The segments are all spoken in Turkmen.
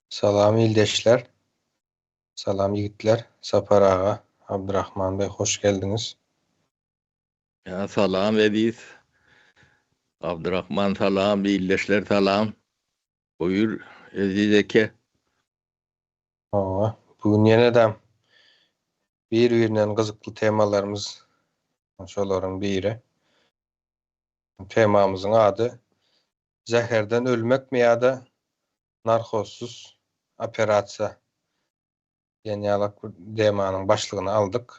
Salam ildeşler. Salam ýigitler. Sapar aga, Abdyrahman bey hoş geldiňiz. Ýa salam Eziz. Abdyrahman salam, ildeşler salam. Buýur Eziz eke. Hawa, bu gün ýene-de bir-birinden gyzykly temalarymyz şolaryň biri. Temamyzyň ady Zäherden ölmekmi ýa-da narhozsyz operasiýa diýen ýalak bir temanyň başlygyny aldyk.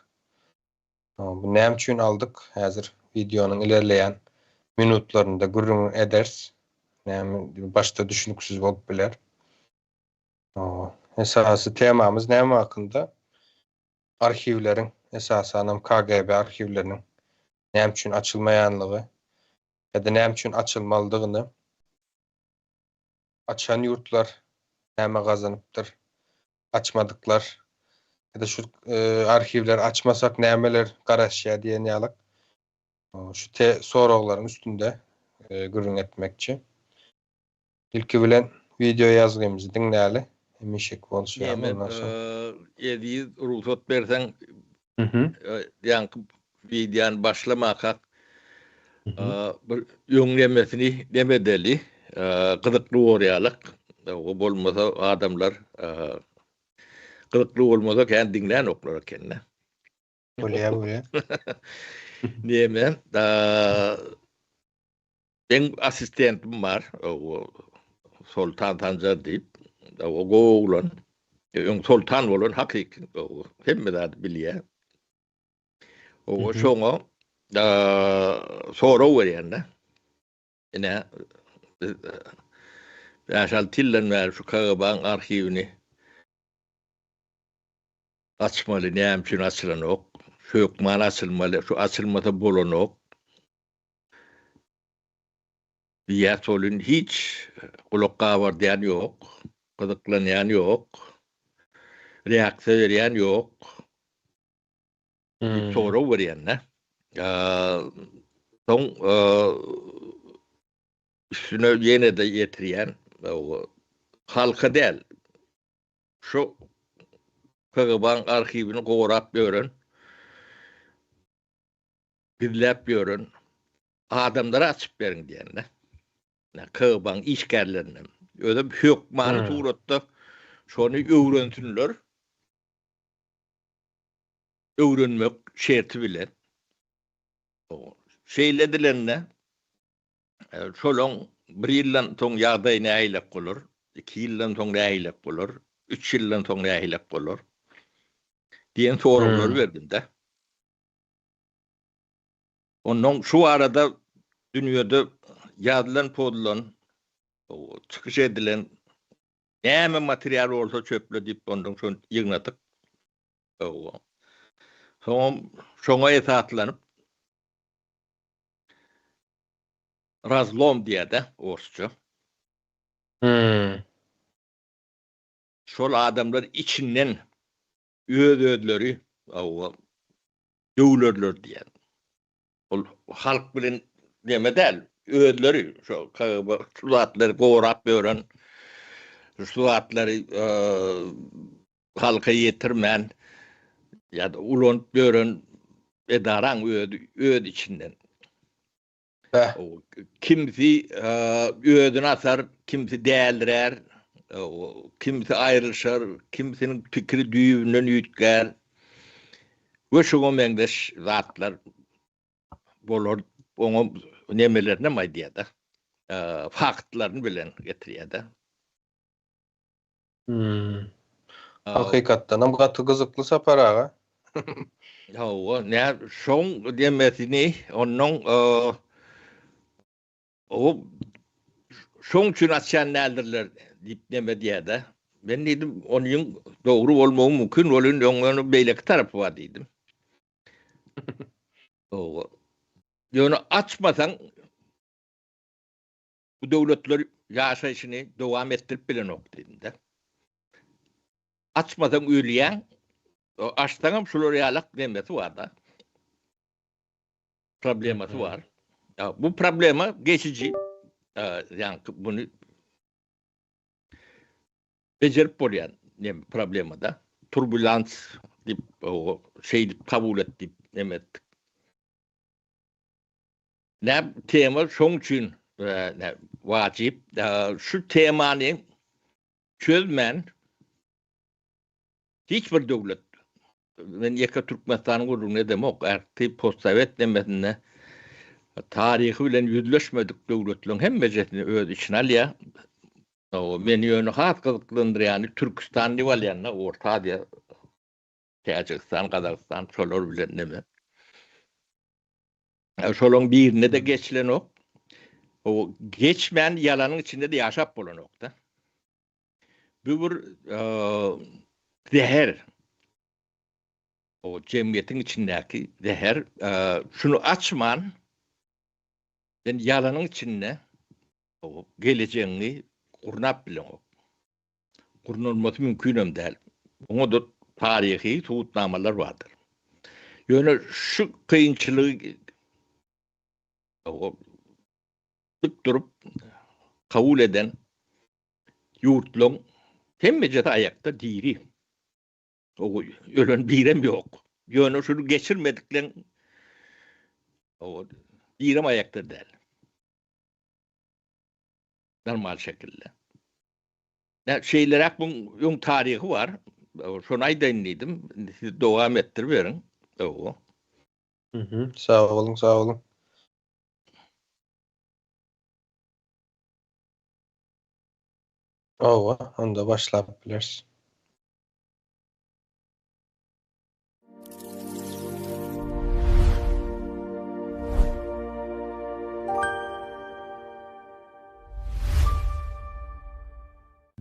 Bu näme üçin aldyk? Häzir wideonyň ilerleýän minutlarynda gürrüň ederis. Näme başda düşüniksiz bolup biler. Esasy temamyz näme hakynda? Arhiwleriň, esasanam KGB arhiwleriniň näme üçin açylmaýanlygy ýa-da näme üçin açylmalydygyny, açan ýurtlar näme gazanypdyr, açmadyklar ýa-da şu arhiwleri açmasak nämeler garaşýar diýen ýalyk şu te soraglaryň üstünde gürrüň etmekçi. Ilki bilen wideo ýazgymyzy diňläli. Hemişeki bolşy ýaly ondan soň. Eziz rugsat berseň ýaňky wideony başlamakak bir öňlemesini neme edeli gyzykly bolýarlyk. O bolmasa adamlar gyzykly bolmasa kän diňlänoklar ekende. Bolýar bolýar. Neme Meň assistentim bar, Soltan Sanjar diýip. O gowy oglan. Öň Soltan bolan hakyky hemme zady bilýär. O şoňa sorag berýän-de. Ine, biz bäş-alty ýyldan bäri şu KGB-niň arhiwini açmaly, näme üçin açylanok? Hökman açylmaly, şu açylmasa bolanok. Diýýär welin hiç gulak gabardýan ýok, gyzyklanýan ýok, reaksiýa berýän ýok diýip sorag berýän-de. Soň üstüne ýene-de ýetirýän, halka däl, şu KGB-niň arhiwini gorap ýören gizläp ýören adamlara açyp beriň diýende. KGB-niň işgärlerine. Özem hökmany suratda şony öwrensinler. Öwrenmek şerti bilen. Şeýle edilende şolaň bir ýyldan soň ýagdaýy nähilek bolar, iki ýyldan soň nähilek bolar, üç ýyldan soň nähilek bolar diýen soraglary berdim-de. Onnoň şu barada dünýede ýazylan-pozulan, çykyş edilen näme material bolsa çöple diýip onnoň şony ýygnadyk. Soňam şoňa esaslanyp razlom diýýär-de orsça. Şol adamlar içinden öz-özleri döwlerler diýýär. Ol halk bilen neme däl, özleri şo KGB şu zatlary gorap ýören, şu zatlary halka ýetirmän ýa-da ulanyp ýören edaraň özi öz içinden. Kimsi özüni asar, kimsi dälirär, kimsi aýrylyşar, kimsiniň pikiri düýbünden üýtgär we şuňa meňzeş zatlar bolar. Oňa nemelerinem aýdýar-da, faktlaryny bilen getirýär-de. Hakykatdanam gaty gyzykly Sapar aga. Hawa, nä şoň demesini onnoň o şoň üçin açýan däldirler diýip neme diýýär-de. Men diýdim, onuň dogry bolmagy mümkin, welin öň ýöne beýleki tarapy bar diýdim. Hawa. Ýöne açmasaň Bu döwletler ýaşaýşyny dowam etdirip bilenok diýdim-de. Açmasaň ölýäň, açsaňam şular ýalak nemesi bar-da. Problemasy bar. Bu problema geçiji. Ýaňky muny. Bejerip bolýan neme problemada. Turbulans diýip şeýdip kabul et diýip neme etdik. Nä tema şoň üçin wajyp. Şu temany çözmän hiç bir döwlet, men ýeke Türkmenistanyň gürrüňini edemok, ähli postsowet nemesinde taryhy bilen ýüzleşmedik döwletleriň hemmejesini öz içine alýar. Meni ýöne has gyzyklandyrýany Türküstan diýip alýan-da, Orta Aziýa, Täjigistan, Gazagystan şolar bilen neme. Şolaryň birinde-de geçilenok. O geçmän ýalanyň içinde-de ýaşap bolanok-da. Bu bir zäher. O jemgyýetiň içindäki zäher. Şuny açman sen ýalanyň içinde gelejegiňi gurnap bileňok. Gurnalmasy mümkinem däl. Oňa-da taryhy subutnamalar bardyr. Ýöne şu kynçylygy dik durup kabul eden ýurtlaryň hemmejesi aýakda diri. Ölen birem ýok. Ýöne şuny geçirmedikleň birem aýakda däl. Normal şekilde. Şeýleräk muň öň taryhy bar. Şony aýdaýyn diýdim. Indi siz dowam etdiriberiň. Hawa. Sag boluň, sag boluň. Hawa, onda başlap bileris.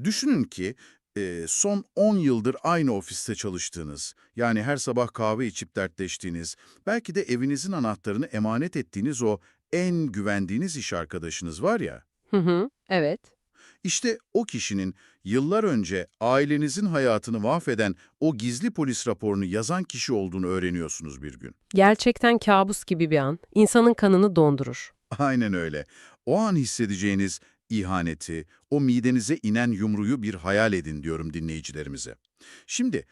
Düşünün ki son 10 yıldır aynı ofiste çalıştığınız, yani her sabah kahve içip dertleştiğiniz, belki de evinizin anahtarını emanet ettiğiniz o en güvendiğiniz iş arkadaşınız var ya, Hı hı, evet. işte o kişinin yıllar önce ailenizin hayatını mahveden o gizli polis raporunu yazan kişi olduğunu öğreniyorsunuz bir gün. Gerçekten kabus gibi bir an. İnsanın kanını dondurur. Aynen öyle. O an hissedeceğiniz ihaneti, o midenize inen yumruyu bir hayal edin diyorum dinleyicilerimize. Şimdi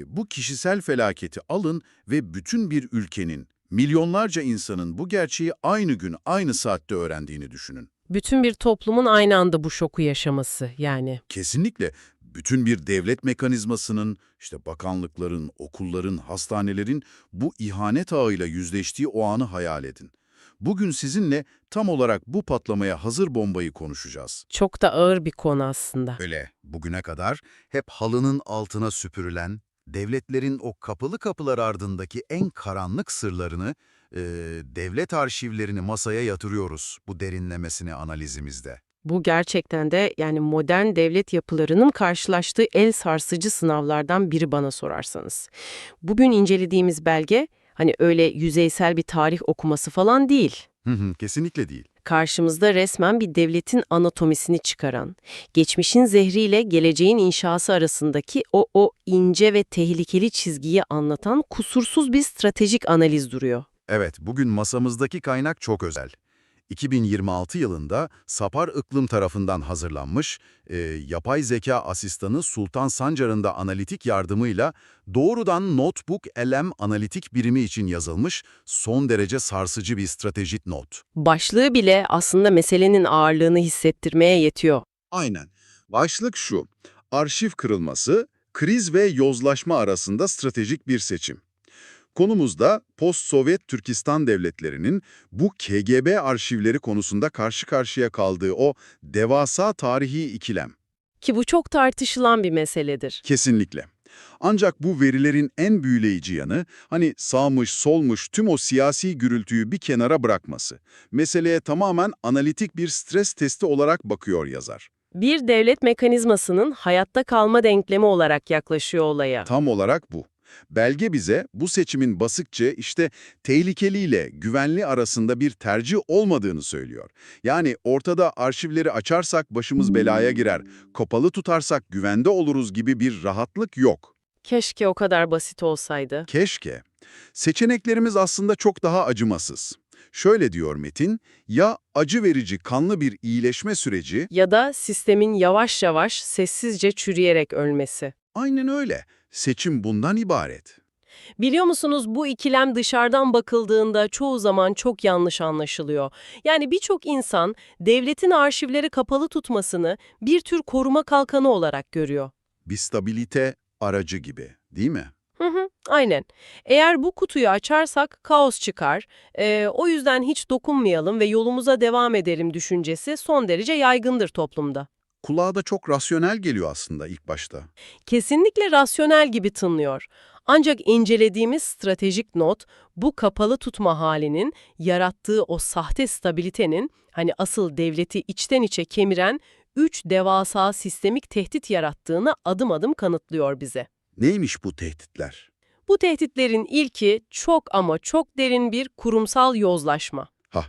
bu kişisel felaketi alın ve bütün bir ülkenin, milyonlarca insanın bu gerçeği aynı gün, aynı saatte öğrendiğini düşünün. Bütün bir toplumun aynı anda bu şoku yaşaması yani. Kesinlikle bütün bir devlet mekanizmasının, işte bakanlıkların, okulların, hastanelerin bu ihanet ağıyla yüzleştiği o anı hayal edin. Bugün sizinle tam olarak bu patlamaya hazır bombayı konuşacağız. Çok da ağır bir konu aslında. Öyle, bugüne kadar hep halının altına süpürülen, devletlerin o kapalı kapılar ardındaki en karanlık sırlarını, devlet arşivlerini masaya yatırıyoruz bu derinlemesine analizimizde. Bu gerçekten de yani modern devlet yapılarının karşılaştığı el sarsıcı sınavlardan biri bana sorarsanız. Bugün incelediğimiz belge hani öyle yüzeysel bir tarih okuması falan değil. Kesinlikle değil. Karşımızda resmen bir devletin anatomisini çıkaran, geçmişin zehriyle geleceğin inşası arasındaki o ince ve tehlikeli çizgiyi anlatan kusursuz bir stratejik analiz duruyor. Evet, bugün masamızdaki kaynak çok özel. 2026 yılında Sapar Iklım tarafından hazırlanmış, yapay zeka asistanı Sultan Sancar'ın da analitik yardımıyla doğrudan Notebook LM analitik birimi için yazılmış son derece sarsıcı bir stratejik not. Başlığı bile aslında meselenin ağırlığını hissettirmeye yetiyor. Aynen. Başlık şu, arşiv kırılması, kriz ve yozlaşma arasında stratejik bir seçim. Konumuz da post-Sovyet Türkistan devletlerinin bu KGB arşivleri konusunda karşı karşıya kaldığı o devasa tarihi ikilem. Ki bu çok tartışılan bir meseledir. Kesinlikle. Ancak bu verilerin en büyüleyici yanı, hani sağmış solmuş tüm o siyasi gürültüyü bir kenara bırakması. Meseleye tamamen analitik bir stres testi olarak bakıyor yazar. Bir devlet mekanizmasının hayatta kalma denklemi olarak yaklaşıyor olaya. Tam olarak bu. Belge bize bu seçimin basitçe işte tehlikeliyle güvenli arasında bir tercih olmadığını söylüyor. Yani ortada arşivleri açarsak başımız belaya girer, kapalı tutarsak güvende oluruz gibi bir rahatlık yok. Keşke o kadar basit olsaydı. Keşke. Seçeneklerimiz aslında çok daha acımasız. Şöyle diyor metin, ya acı verici kanlı bir iyileşme süreci, Ya da sistemin yavaş yavaş sessizce çürüyerek ölmesi. aynen öyle. Seçim bundan ibaret. Biliyor musunuz bu ikilem dışarıdan bakıldığında çoğu zaman çok yanlış anlaşılıyor. Yani birçok insan devletin arşivleri kapalı tutmasını bir tür koruma kalkanı olarak görüyor. Bir stabilite aracı gibi, değil mi? Hı hı, aynen. Eğer bu kutuyu açarsak kaos çıkar. O yüzden hiç dokunmayalım ve yolumuza devam edelim düşüncesi son derece yaygındır toplumda. Kulağa da çok rasyonel geliyor aslında ilk başta. Kesinlikle rasyonel gibi tınlıyor. Ancak incelediğimiz stratejik not bu kapalı tutma halinin yarattığı o sahte stabilitenin hani asıl devleti içten içe kemiren üç devasa sistemik tehdit yarattığını adım adım kanıtlıyor bize. Neymiş bu tehditler? Bu tehditlerin ilki çok ama çok derin bir kurumsal yozlaşma. Ha,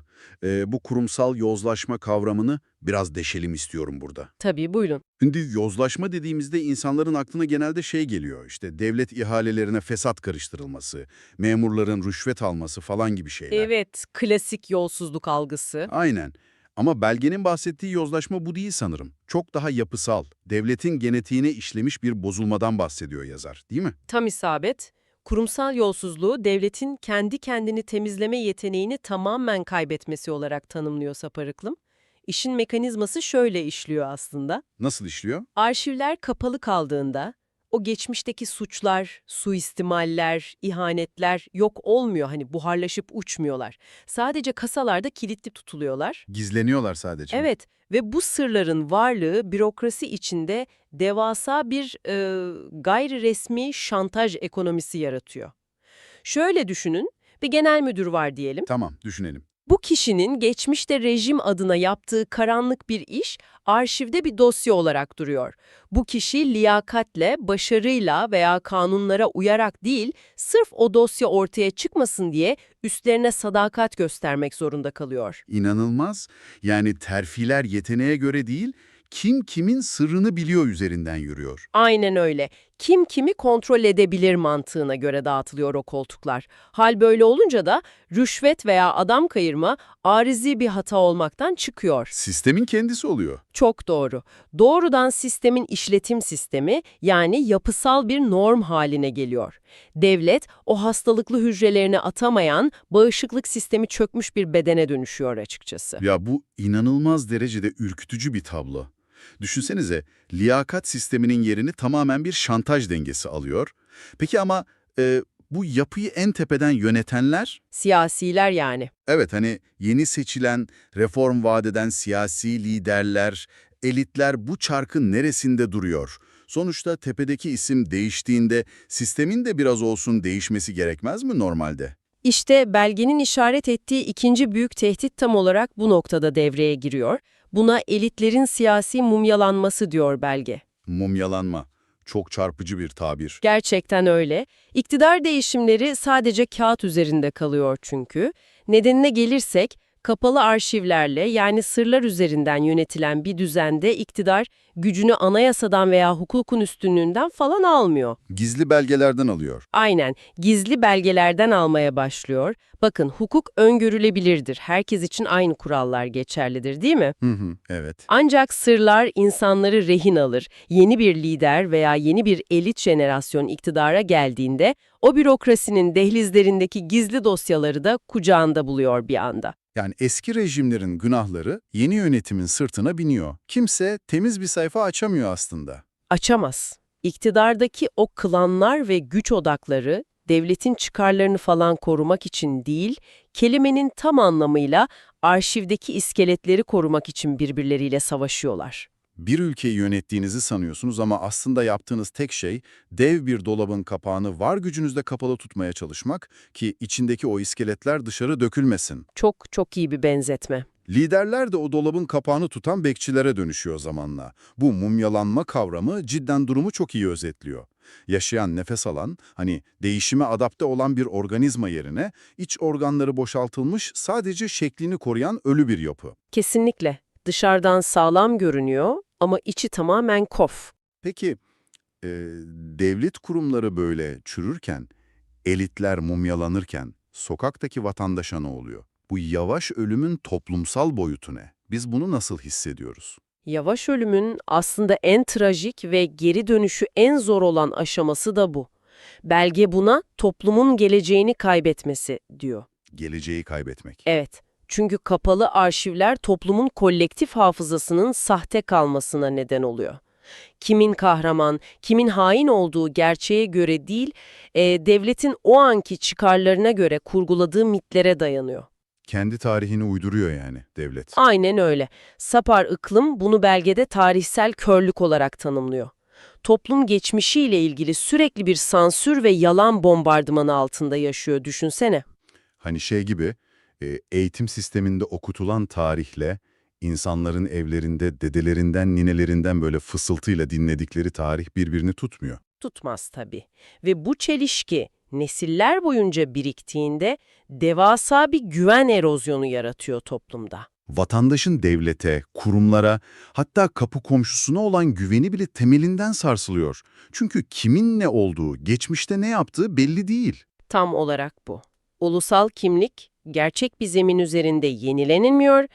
bu kurumsal yozlaşma kavramını biraz deşelim istiyorum burada. Tabii buyurun. Şimdi yozlaşma dediğimizde insanların aklına genelde şey geliyor, işte devlet ihalelerine fesat karıştırılması, memurların rüşvet alması falan gibi şeyler. Evet, klasik yolsuzluk algısı. Aynen. Ama belgenin bahsettiği yozlaşma bu değil sanırım. Çok daha yapısal, devletin genetiğine işlemiş bir bozulmadan bahsediyor yazar, değil mi? Tam isabet. Kurumsal yolsuzluğu devletin kendi kendini temizleme yeteneğini tamamen kaybetmesi olarak tanımlıyor Saparıklım. İşin mekanizması şöyle işliyor aslında. Nasıl işliyor? Arşivler kapalı kaldığında o geçmişteki suçlar, suistimaller, ihanetler yok olmuyor. Hani buharlaşıp uçmuyorlar. Sadece kasalarda kilitli tutuluyorlar. Gizleniyorlar sadece. Evet ve bu sırların varlığı bürokrasi içinde devasa bir gayri resmi şantaj ekonomisi yaratıyor. Şöyle düşünün, bir genel müdür var diyelim. Tamam, düşünelim. Bu kişinin geçmişte rejim adına yaptığı karanlık bir iş arşivde bir dosya olarak duruyor. Bu kişi liyakatle, başarıyla veya kanunlara uyarak değil, sırf o dosya ortaya çıkmasın diye üstlerine sadakat göstermek zorunda kalıyor. İnanılmaz. Yani terfiler yeteneğe göre değil, kim kimin sırrını biliyor üzerinden yürüyor. Aynen öyle. Kim kimi kontrol edebilir mantığına göre dağıtılıyor o koltuklar. Hal böyle olunca da rüşvet veya adam kayırma arizi bir hata olmaktan çıkıyor. Sistemin kendisi oluyor. Çok doğru. Doğrudan sistemin işletim sistemi yani yapısal bir norm haline geliyor. Devlet o hastalıklı hücrelerini atamayan, bağışıklık sistemi çökmüş bir bedene dönüşüyor açıkçası. Ya bu inanılmaz derecede ürkütücü bir tablo. Düşünsenize, liyakat sisteminin yerini tamamen bir şantaj dengesi alıyor. Peki ama e, bu yapıyı en tepeden yönetenler? Siyasiler yani. Evet hani yeni seçilen, reform vaat eden siyasi liderler, elitler bu çarkın neresinde duruyor? Sonuçta tepedeki isim değiştiğinde sistemin de biraz olsun değişmesi gerekmez mi normalde? İşte belgenin işaret ettiği ikinci büyük tehdit tam olarak bu noktada devreye giriyor. Buna elitlerin siyasi mumyalanması diyor belge. Mumyalanma. Çok çarpıcı bir tabir. Gerçekten öyle. İktidar değişimleri sadece kağıt üzerinde kalıyor çünkü. Nedenine gelirsek, kapalı arşivlerle yani sırlar üzerinden yönetilen bir düzende iktidar gücünü anayasadan veya hukukun üstünlüğünden falan almıyor. Gizli belgelerden alıyor. Aynen, gizli belgelerden almaya başlıyor. Bakın hukuk öngörülebilirdir. Herkes için aynı kurallar geçerlidir, değil mi? Hı hı, evet. Ancak sırlar insanları rehin alır. Yeni bir lider veya yeni bir elit jenerasyon iktidara geldiğinde o bürokrasinin dehlizlerindeki gizli dosyaları da kucağında buluyor bir anda. Yani eski rejimlerin günahları yeni yönetimin sırtına biniyor. Kimse temiz bir sayfa açamıyor aslında. Açamaz. İktidardaki o klanlar ve güç odakları devletin çıkarlarını falan korumak için değil, kelimenin tam anlamıyla arşivdeki iskeletleri korumak için birbirleriyle savaşıyorlar. Bir ülkeyi yönettiğinizi sanıyorsunuz ama aslında yaptığınız tek şey dev bir dolabın kapağını var gücünüzle kapalı tutmaya çalışmak ki içindeki o iskeletler dışarı dökülmesin. Çok çok iyi bir benzetme. Liderler de o dolabın kapağını tutan bekçilere dönüşüyor zamanla. Bu mumyalanma kavramı cidden durumu çok iyi özetliyor. Yaşayan, nefes alan, hani değişime adapte olan bir organizma yerine iç organları boşaltılmış, sadece şeklini koruyan ölü bir yapı. Kesinlikle. Dışarıdan sağlam görünüyor ama içi tamamen kof. Peki, e, devlet kurumları böyle çürürken, elitler mumyalanırken sokaktaki vatandaşa ne oluyor? Bu yavaş ölümün toplumsal boyutu ne? Biz bunu nasıl hissediyoruz? Yavaş ölümün aslında en trajik ve geri dönüşü en zor olan aşaması da bu. Belge buna toplumun geleceğini kaybetmesi diyor. Geleceği kaybetmek. Evet, çünkü kapalı arşivler toplumun kolektif hafızasının sahte kalmasına neden oluyor. Kimin kahraman, kimin hain olduğu gerçeğe göre değil, devletin o anki çıkarlarına göre kurguladığı mitlere dayanıyor. Kendi tarihini uyduruyor yani devlet. Aynen öyle. Sapar Iklım bunu belgede tarihsel körlük olarak tanımlıyor. Toplum geçmişiyle ilgili sürekli bir sansür ve yalan bombardımanı altında yaşıyor düşünsene. Hani şey gibi eğitim sisteminde okutulan tarihle insanların evlerinde dedelerinden ninelerinden böyle fısıltıyla dinledikleri tarih birbirini tutmuyor. Tutmaz tabii. Ve bu çelişki nesiller boyunca biriktiğinde devasa bir güven erozyonu yaratıyor toplumda. Vatandaşın devlete, kurumlara, hatta kapı komşusuna olan güveni bile temelinden sarsılıyor. Çünkü kimin ne olduğu, geçmişte ne yaptığı belli değil. Tam olarak bu. Ulusal kimlik gerçek bir zemin üzerinde yenilenilmiyor.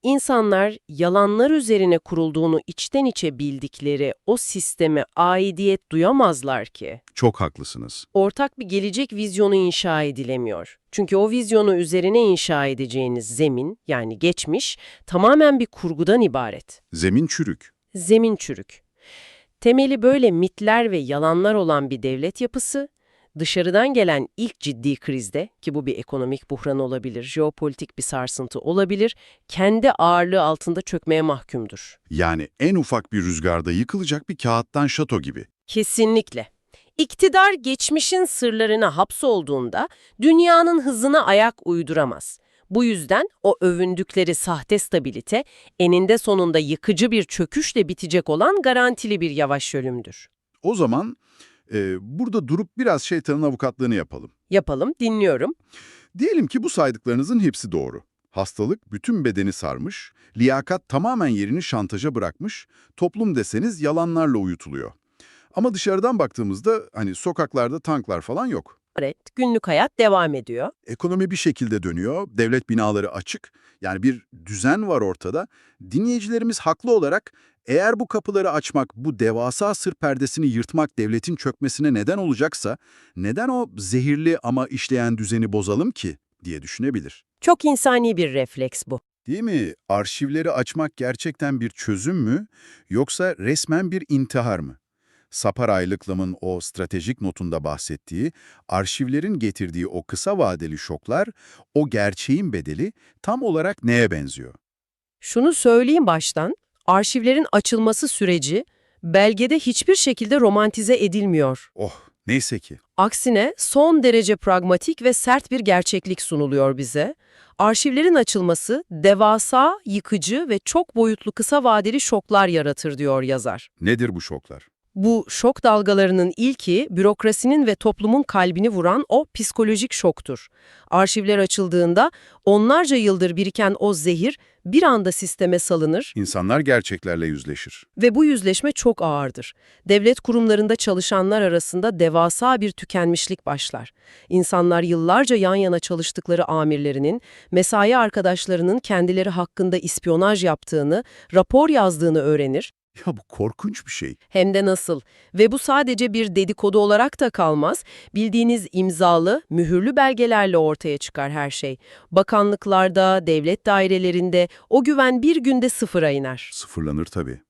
İnsanlar yalanlar üzerine kurulduğunu içten içe bildikleri o sisteme aidiyet duyamazlar ki. Çok haklısınız. Ortak bir gelecek vizyonu inşa edilemiyor. Çünkü o vizyonu üzerine inşa edeceğiniz zemin, yani geçmiş, tamamen bir kurgudan ibaret. Zemin çürük. Zemin çürük. Temeli böyle mitler ve yalanlar olan bir devlet yapısı, dışarıdan gelen ilk ciddi krizde, ki bu bir ekonomik buhran olabilir, jeopolitik bir sarsıntı olabilir, kendi ağırlığı altında çökmeye mahkumdur. Yani en ufak bir rüzgarda yıkılacak bir kağıttan şato gibi. Kesinlikle. İktidar geçmişin sırlarına hapsolduğunda dünyanın hızına ayak uyduramaz. Bu yüzden o övündükleri sahte stabilite eninde sonunda yıkıcı bir çöküşle bitecek olan garantili bir yavaş ölümdür. O zaman burada durup biraz şeytanın avukatlığını yapalım. Yapalım, dinliyorum. Diyelim ki bu saydıklarınızın hepsi doğru. Hastalık bütün bedeni sarmış, liyakat tamamen yerini şantaja bırakmış, toplum deseniz yalanlarla uyutuluyor. Ama dışarıdan baktığımızda hani sokaklarda tanklar falan yok. Evet, günlük hayat devam ediyor. Ekonomi bir şekilde dönüyor, devlet binaları açık. Yani bir düzen var ortada. Dinleyicilerimiz haklı olarak eğer bu kapıları açmak, bu devasa sır perdesini yırtmak devletin çökmesine neden olacaksa neden o zehirli ama işleyen düzeni bozalım ki diye düşünebilir. Çok insani bir refleks bu. Değil mi? Arşivleri açmak gerçekten bir çözüm mü yoksa resmen bir intihar mı? Sapar Aylıklam'ın o stratejik notunda bahsettiği, arşivlerin getirdiği o kısa vadeli şoklar, o gerçeğin bedeli tam olarak neye benziyor? Şunu söyleyeyim baştan, arşivlerin açılması süreci belgede hiçbir şekilde romantize edilmiyor. Oh, neyse ki. Aksine son derece pragmatik ve sert bir gerçeklik sunuluyor bize. Arşivlerin açılması devasa, yıkıcı ve çok boyutlu kısa vadeli şoklar yaratır diyor yazar. Nedir bu şoklar? Bu şok dalgalarının ilki bürokrasinin ve toplumun kalbini vuran o psikolojik şoktur. Arşivler açıldığında onlarca yıldır biriken o zehir bir anda sisteme salınır İnsanlar gerçeklerle yüzleşir. ve bu yüzleşme çok ağırdır. Devlet kurumlarında çalışanlar arasında devasa bir tükenmişlik başlar. İnsanlar yıllarca yan yana çalıştıkları amirlerinin, mesai arkadaşlarının kendileri hakkında ispiyonaj yaptığını, rapor yazdığını öğrenir. Ya bu korkunç bir şey. Hem de nasıl. Ve bu sadece bir dedikodu olarak da kalmaz. Bildiğiniz imzalı, mühürlü belgelerle ortaya çıkar her şey. Bakanlıklarda, devlet dairelerinde o güven bir günde sıfıra iner. Sıfırlanır tabii.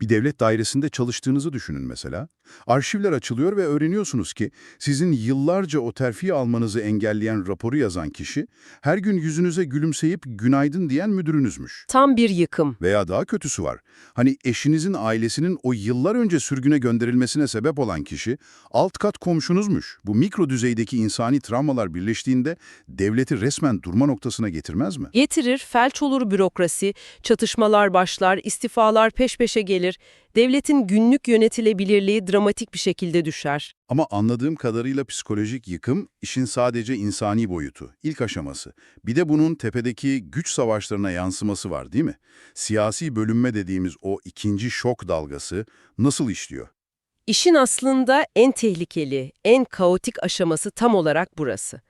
Bir devlet dairesinde çalıştığınızı düşünün mesela. Arşivler açılıyor ve öğreniyorsunuz ki sizin yıllarca o terfi almanızı engelleyen raporu yazan kişi her gün yüzünüze gülümseyip günaydın diyen müdürünüzmüş. Tam bir yıkım. Veya daha kötüsü var. Hani eşinizin ailesinin o yıllar önce sürgüne gönderilmesine sebep olan kişi alt kat komşunuzmuş. Bu mikro düzeydeki insani travmalar birleştiğinde devleti resmen durma noktasına getirmez mi? Getirir, felç olur bürokrasi, çatışmalar başlar, istifalar peş peşe gelir. Devletin günlük yönetilebilirliği dramatik bir şekilde düşer. Ama anladığım kadarıyla psikolojik yıkım işin sadece insani boyutu, ilk aşaması. Bir de bunun tepedeki güç savaşlarına yansıması var değil mi? Siyasi bölünme dediğimiz o ikinci şok dalgası nasıl işliyor? İşin aslında en tehlikeli, en kaotik aşaması tam olarak burası.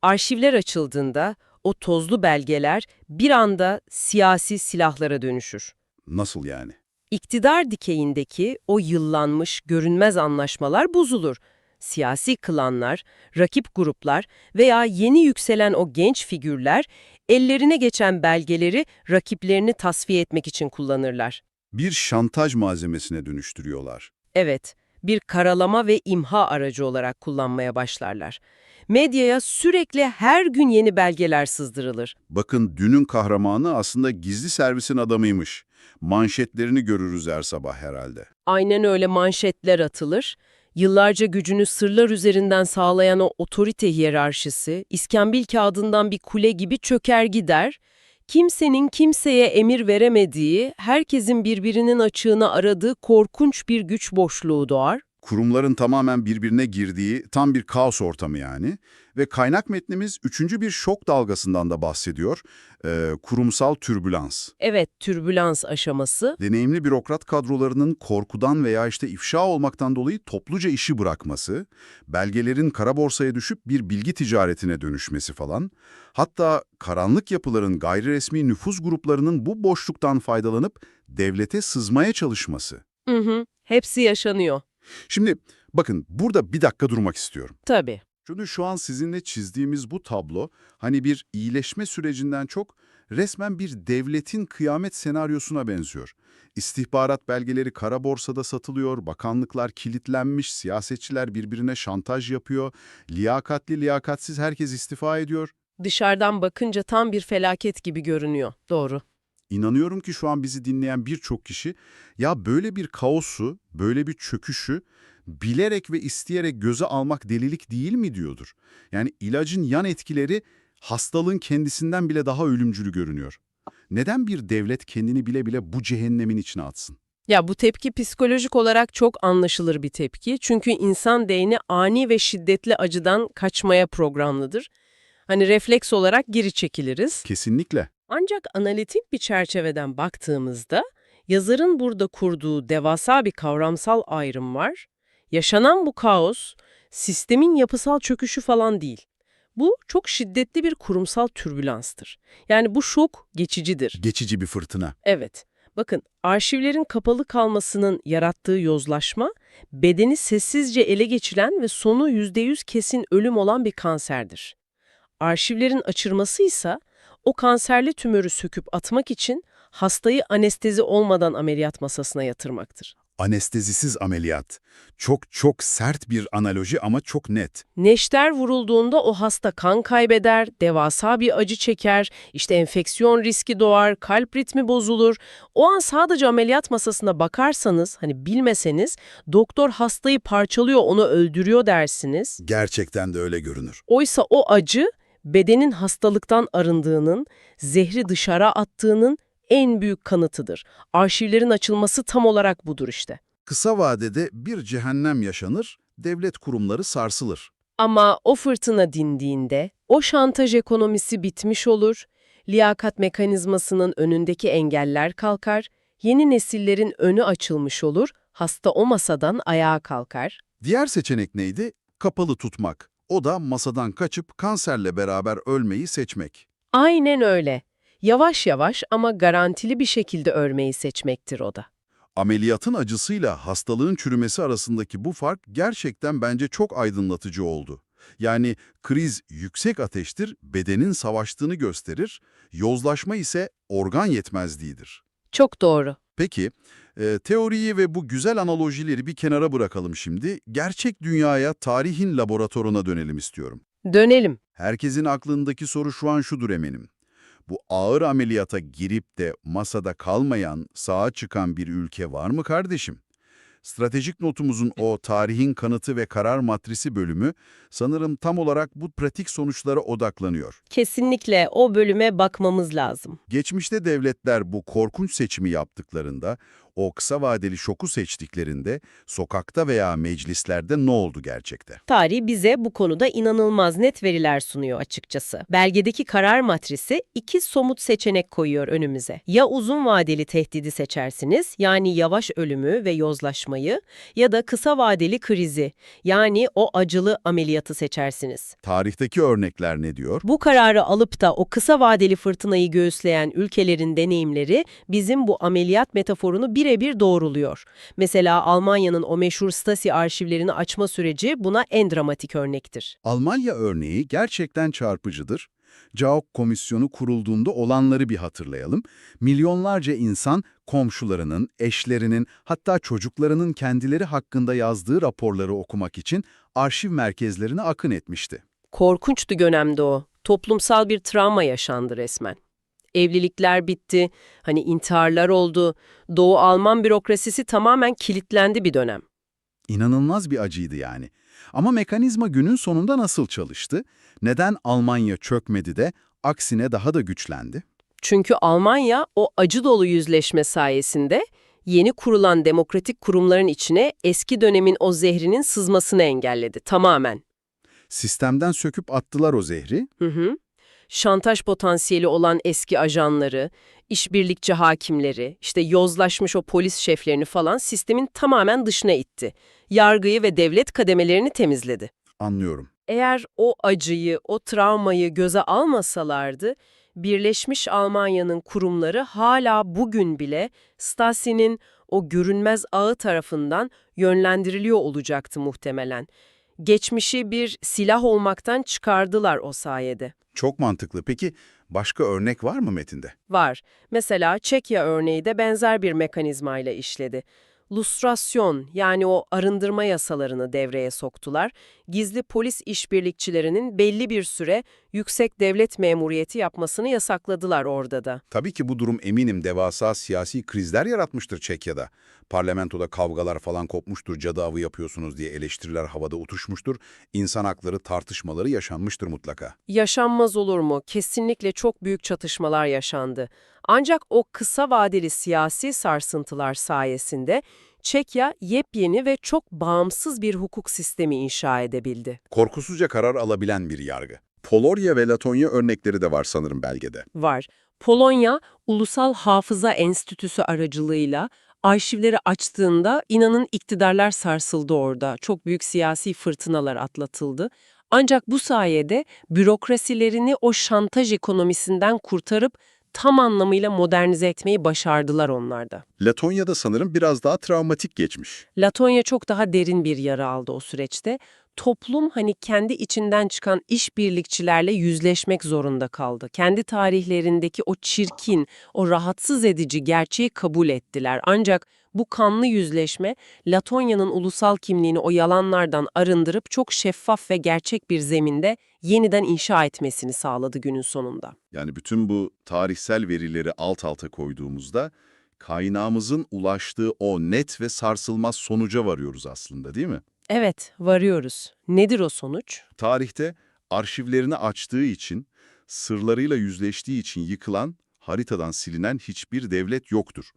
Arşivler açıldığında O tozlu belgeler bir anda siyasi silahlara dönüşür. Nasıl yani? İktidar dikeyindeki o yıllanmış, görünmez anlaşmalar bozulur. Siyasi klanlar, rakip gruplar veya yeni yükselen o genç figürler ellerine geçen belgeleri rakiplerini tasfiye etmek için kullanırlar. Bir şantaj malzemesine dönüştürüyorlar. Evet, bir karalama ve imha aracı olarak kullanmaya başlarlar. Medyaya sürekli her gün yeni belgeler sızdırılır. Bakın dünün kahramanı aslında gizli servisin adamıymış. Manşetlerini görürüz her sabah herhalde. Aynen öyle manşetler atılır. Yıllarca gücünü sırlar üzerinden sağlayan o otorite hiyerarşisi, iskambil kağıdından bir kule gibi çöker gider. Kimsenin kimseye emir veremediği, herkesin birbirinin açığını aradığı korkunç bir güç boşluğu doğar. Kurumların tamamen birbirine girdiği tam bir kaos ortamı yani. Ve kaynak metnimiz üçüncü bir şok dalgasından da bahsediyor. Kurumsal türbülans. Evet, türbülans aşaması. Deneyimli bürokrat kadrolarının korkudan veya işte ifşa olmaktan dolayı topluca işi bırakması, belgelerin kara borsaya düşüp bir bilgi ticaretine dönüşmesi falan, hatta karanlık yapıların gayri resmi nüfuz gruplarının bu boşluktan faydalanıp devlete sızmaya çalışması. Hı hı, hepsi yaşanıyor. Şimdi bakın burada bir dakika durmak istiyorum. Tabii. Çünkü şu an sizinle çizdiğimiz bu tablo hani bir iyileşme sürecinden çok resmen bir devletin kıyamet senaryosuna benziyor. İstihbarat belgeleri kara borsada satılıyor, bakanlıklar kilitlenmiş, siyasetçiler birbirine şantaj yapıyor, liyakatli liyakatsiz herkes istifa ediyor. Dışarıdan bakınca tam bir felaket gibi görünüyor. Doğru. İnanıyorum ki şu an bizi dinleyen birçok kişi ya böyle bir kaosu, böyle bir çöküşü bilerek ve isteyerek göze almak delilik değil mi diyordur. Yani ilacın yan etkileri hastalığın kendisinden bile daha ölümcül görünüyor. Neden bir devlet kendini bile bile bu cehennemin içine atsın? Ya bu tepki psikolojik olarak çok anlaşılır bir tepki. Çünkü insan beyni ani ve şiddetli acıdan kaçmaya programlıdır. Hani refleks olarak geri çekiliriz. Kesinlikle. Ancak analitik bir çerçeveden baktığımızda yazarın burada kurduğu devasa bir kavramsal ayrım var. Yaşanan bu kaos sistemin yapısal çöküşü falan değil. Bu çok şiddetli bir kurumsal türbülanstır. Yani bu şok geçicidir. Geçici bir fırtına. Evet. Bakın arşivlerin kapalı kalmasının yarattığı yozlaşma, bedeni sessizce ele geçiren ve sonu %100 kesin ölüm olan bir kanserdir. Arşivlerin açırması ise o kanserli tümörü söküp atmak için hastayı anestezi olmadan ameliyat masasına yatırmaktır. Anestezisiz ameliyat. Çok çok sert bir analoji ama çok net. Neşter vurulduğunda o hasta kan kaybeder, devasa bir acı çeker, işte enfeksiyon riski doğar, kalp ritmi bozulur. O an sadece ameliyat masasına bakarsanız, hani bilmeseniz, doktor hastayı parçalıyor, onu öldürüyor dersiniz. Gerçekten de öyle görünür. Oysa o acı, bedenin hastalıktan arındığının, zehri dışarı attığının en büyük kanıtıdır. Arşivlerin açılması tam olarak budur işte. Kısa vadede bir cehennem yaşanır, devlet kurumları sarsılır. Ama o fırtına dindiğinde o şantaj ekonomisi bitmiş olur, liyakat mekanizmasının önündeki engeller kalkar, yeni nesillerin önü açılmış olur, hasta o masadan ayağa kalkar. Diğer seçenek neydi? Kapalı tutmak. O da masadan kaçıp kanserle beraber ölmeyi seçmek. Aynen öyle. Yavaş yavaş ama garantili bir şekilde örmeyi seçmektir o da. Ameliyatın acısıyla hastalığın çürümesi arasındaki bu fark gerçekten bence çok aydınlatıcı oldu. Yani kriz yüksek ateştir, bedenin savaştığını gösterir, yozlaşma ise organ yetmezliğidir. Çok doğru. Peki, teoriyi ve bu güzel analojileri bir kenara bırakalım şimdi. Gerçek dünyaya, tarihin laboratuvarına dönelim istiyorum. Dönelim. Herkesin aklındaki soru şu an şudur eminim. Bu ağır ameliyata girip de masada kalmayan, sağa çıkan bir ülke var mı kardeşim? Stratejik notumuzun o tarihin kanıtı ve karar matrisi bölümü sanırım tam olarak bu pratik sonuçlara odaklanıyor. Kesinlikle o bölüme bakmamız lazım. Geçmişte devletler bu korkunç seçimi yaptıklarında O kısa vadeli şoku seçtiklerinde sokakta veya meclislerde ne oldu gerçekte? Tarih bize bu konuda inanılmaz net veriler sunuyor açıkçası. Belgedeki karar matrisi iki somut seçenek koyuyor önümüze. Ya uzun vadeli tehdidi seçersiniz, yani yavaş ölümü ve yozlaşmayı ya da kısa vadeli krizi, yani o acılı ameliyatı seçersiniz. Tarihteki örnekler ne diyor? Bu kararı alıp da o kısa vadeli fırtınayı göğüsleyen ülkelerin deneyimleri bizim bu ameliyat metaforunu birebir doğruluyor. Mesela Almanya'nın o meşhur Stasi arşivlerini açma süreci buna en dramatik örnektir. Almanya örneği gerçekten çarpıcıdır. CAOK komisyonu kurulduğunda olanları bir hatırlayalım. Milyonlarca insan komşularının, eşlerinin, hatta çocuklarının kendileri hakkında yazdığı raporları okumak için arşiv merkezlerine akın etmişti. Korkunçtu dönemde o. Toplumsal bir travma yaşandı resmen. Evlilikler bitti, hani intiharlar oldu. Doğu Alman bürokrasisi tamamen kilitlendi bir dönem. İnanılmaz bir acıydı yani. Ama mekanizma günün sonunda nasıl çalıştı? Neden Almanya çökmedi de aksine daha da güçlendi? Çünkü Almanya o acı dolu yüzleşme sayesinde yeni kurulan demokratik kurumların içine eski dönemin o zehrinin sızmasını engelledi tamamen. Sistemden söküp attılar o zehri. Hı hı. Şantaj potansiyeli olan eski ajanları, işbirlikçi hakimleri, işte yozlaşmış o polis şeflerini falan sistemin tamamen dışına itti. Yargıyı ve devlet kademelerini temizledi. Anlıyorum. Eğer o acıyı, o travmayı göze almasalardı, Birleşmiş Almanya'nın kurumları hala bugün bile Stasi'nin o görünmez ağı tarafından yönlendiriliyor olacaktı muhtemelen. Geçmişi bir silah olmaktan çıkardılar o sayede. Çok mantıklı. Peki başka örnek var mı metinde? Var. Mesela Çekya örneği de benzer bir mekanizmayla işledi. Lustrasyon yani o arındırma yasalarını devreye soktular. Gizli polis işbirlikçilerinin belli bir süre yüksek devlet memuriyeti yapmasını yasakladılar orada da. Tabii ki bu durum eminim devasa siyasi krizler yaratmıştır Çekya'da. Parlamentoda kavgalar falan kopmuştur, cadı avı yapıyorsunuz diye eleştiriler havada uçuşmuştur. İnsan hakları tartışmaları yaşanmıştır mutlaka. Yaşanmaz olur mu? Kesinlikle çok büyük çatışmalar yaşandı. Ancak o kısa vadeli siyasi sarsıntılar sayesinde Çekya yepyeni ve çok bağımsız bir hukuk sistemi inşa edebildi. Korkusuzca karar alabilen bir yargı. Polonya ve Letonya örnekleri de var sanırım belgede. Var. Polonya, Ulusal Hafıza Enstitüsü aracılığıyla arşivleri açtığında inanın iktidarlar sarsıldı orada. Çok büyük siyasi fırtınalar atlatıldı. Ancak bu sayede bürokrasilerini o şantaj ekonomisinden kurtarıp tam anlamıyla modernize etmeyi başardılar onlar da. Letonya'da sanırım biraz daha travmatik geçmiş. Latonya çok daha derin bir yara aldı o süreçte. Toplum hani kendi içinden çıkan işbirlikçilerle yüzleşmek zorunda kaldı. Kendi tarihlerindeki o çirkin, o rahatsız edici gerçeği kabul ettiler. Ancak bu kanlı yüzleşme Latonya'nın ulusal kimliğini o yalanlardan arındırıp çok şeffaf ve gerçek bir zeminde yeniden inşa etmesini sağladı günün sonunda. Yani bütün bu tarihsel verileri alt alta koyduğumuzda kaynağımızın ulaştığı o net ve sarsılmaz sonuca varıyoruz aslında değil mi? Evet, varıyoruz. Nedir o sonuç? Tarihte arşivlerini açtığı için, sırlarıyla yüzleştiği için yıkılan, haritadan silinen hiçbir devlet yoktur.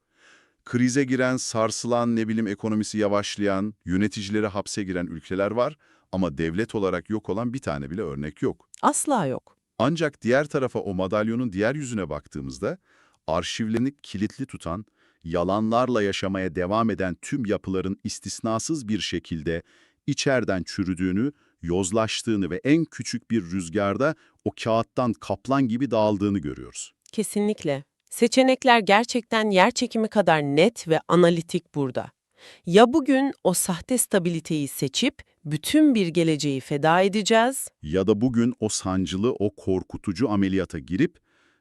Krize giren, sarsılan, ne bileyim ekonomisi yavaşlayan, yöneticileri hapse giren ülkeler var ama devlet olarak yok olan bir tane bile örnek yok. Asla yok. Ancak diğer tarafa o madalyonun diğer yüzüne baktığımızda arşivlerini kilitli tutan, yalanlarla yaşamaya devam eden tüm yapıların istisnasız bir şekilde içeriden çürüdüğünü, yozlaştığını ve en küçük bir rüzgarda o kağıttan kaplan gibi dağıldığını görüyoruz. Kesinlikle. Seçenekler gerçekten yer çekimi kadar net ve analitik burada. Ya bugün o sahte stabiliteyi seçip bütün bir geleceği feda edeceğiz Ya da bugün o sancılı, o korkutucu ameliyata girip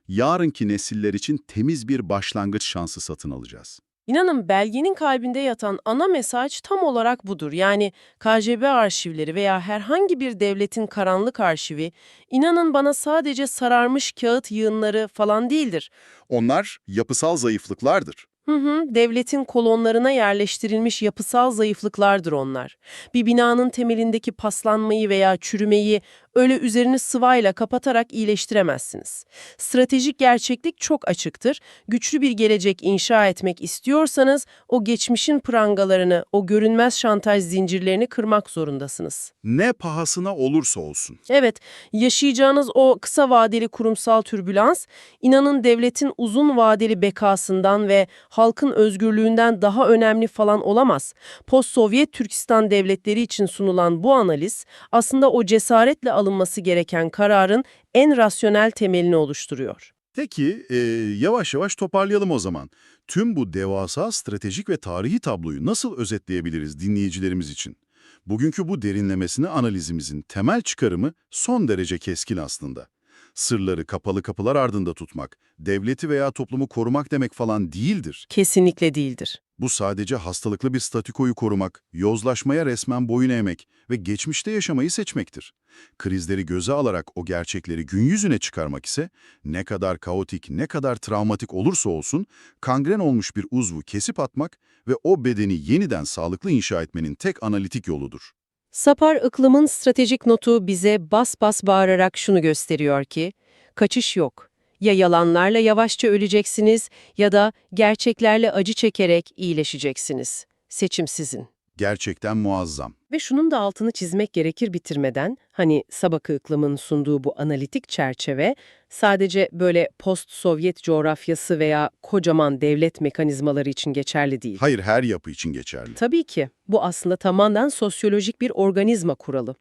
yarınki nesiller için temiz bir başlangıç şansı satın alacağız. İnanın belgenin kalbinde yatan ana mesaj tam olarak budur. Yani KGB arşivleri veya herhangi bir devletin karanlık arşivi, inanın bana sadece sararmış kağıt yığınları falan değildir. Onlar yapısal zayıflıklardır. Hı hı, devletin kolonlarına yerleştirilmiş yapısal zayıflıklardır onlar. Bir binanın temelindeki paslanmayı veya çürümeyi öyle üzerini sıvayla kapatarak iyileştiremezsiniz. Stratejik gerçeklik çok açıktır. Güçlü bir gelecek inşa etmek istiyorsanız o geçmişin prangalarını, o görünmez şantaj zincirlerini kırmak zorundasınız. Ne pahasına olursa olsun. Evet, yaşayacağınız o kısa vadeli kurumsal türbülans, inanın devletin uzun vadeli bekasından ve halkın özgürlüğünden daha önemli falan olamaz. Post-Sovyet Türkistan devletleri için sunulan bu analiz, aslında o cesaretle alınması gereken kararın en rasyonel temelini oluşturuyor. Peki, e, yavaş yavaş toparlayalım o zaman. Tüm bu devasa stratejik ve tarihi tabloyu nasıl özetleyebiliriz dinleyicilerimiz için? Bugünkü bu derinlemesine analizimizin temel çıkarımı son derece keskin aslında. Sırları kapalı kapılar ardında tutmak, devleti veya toplumu korumak demek falan değildir. Kesinlikle değildir. Bu sadece hastalıklı bir statükoyu korumak, yozlaşmaya resmen boyun eğmek ve geçmişte yaşamayı seçmektir. Krizleri göze alarak o gerçekleri gün yüzüne çıkarmak ise ne kadar kaotik, ne kadar travmatik olursa olsun kangren olmuş bir uzvu kesip atmak ve o bedeni yeniden sağlıklı inşa etmenin tek analitik yoludur. Sapar ıklımın stratejik notu bize bas bas bağırarak şunu gösteriyor ki, kaçış yok. Ya yalanlarla yavaşça öleceksiniz ya da gerçeklerle acı çekerek iyileşeceksiniz. Seçim sizin. Gerçekten muazzam. Ve şunun da altını çizmek gerekir bitirmeden, hani Sabakı ıklımın sunduğu bu analitik çerçeve, sadece böyle post-Sovyet coğrafyası veya kocaman devlet mekanizmaları için geçerli değil. Hayır her yapı için geçerli. Tabii ki. Bu aslında tamamen sosyolojik bir organizma kuralı.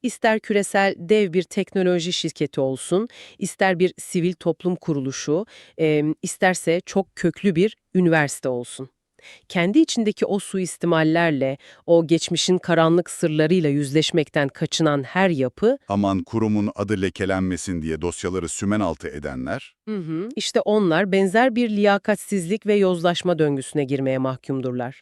İster küresel dev bir teknoloji şirketi olsun, ister bir sivil toplum kuruluşu, e, isterse çok köklü bir üniversite olsun. Kendi içindeki o suistimallerle, o geçmişin karanlık sırlarıyla yüzleşmekten kaçınan her yapı, Aman kurumun adı lekelenmesin diye dosyaları sümen altı edenler, işte onlar benzer bir liyakatsizlik ve yozlaşma döngüsüne girmeye mahkumdurlar.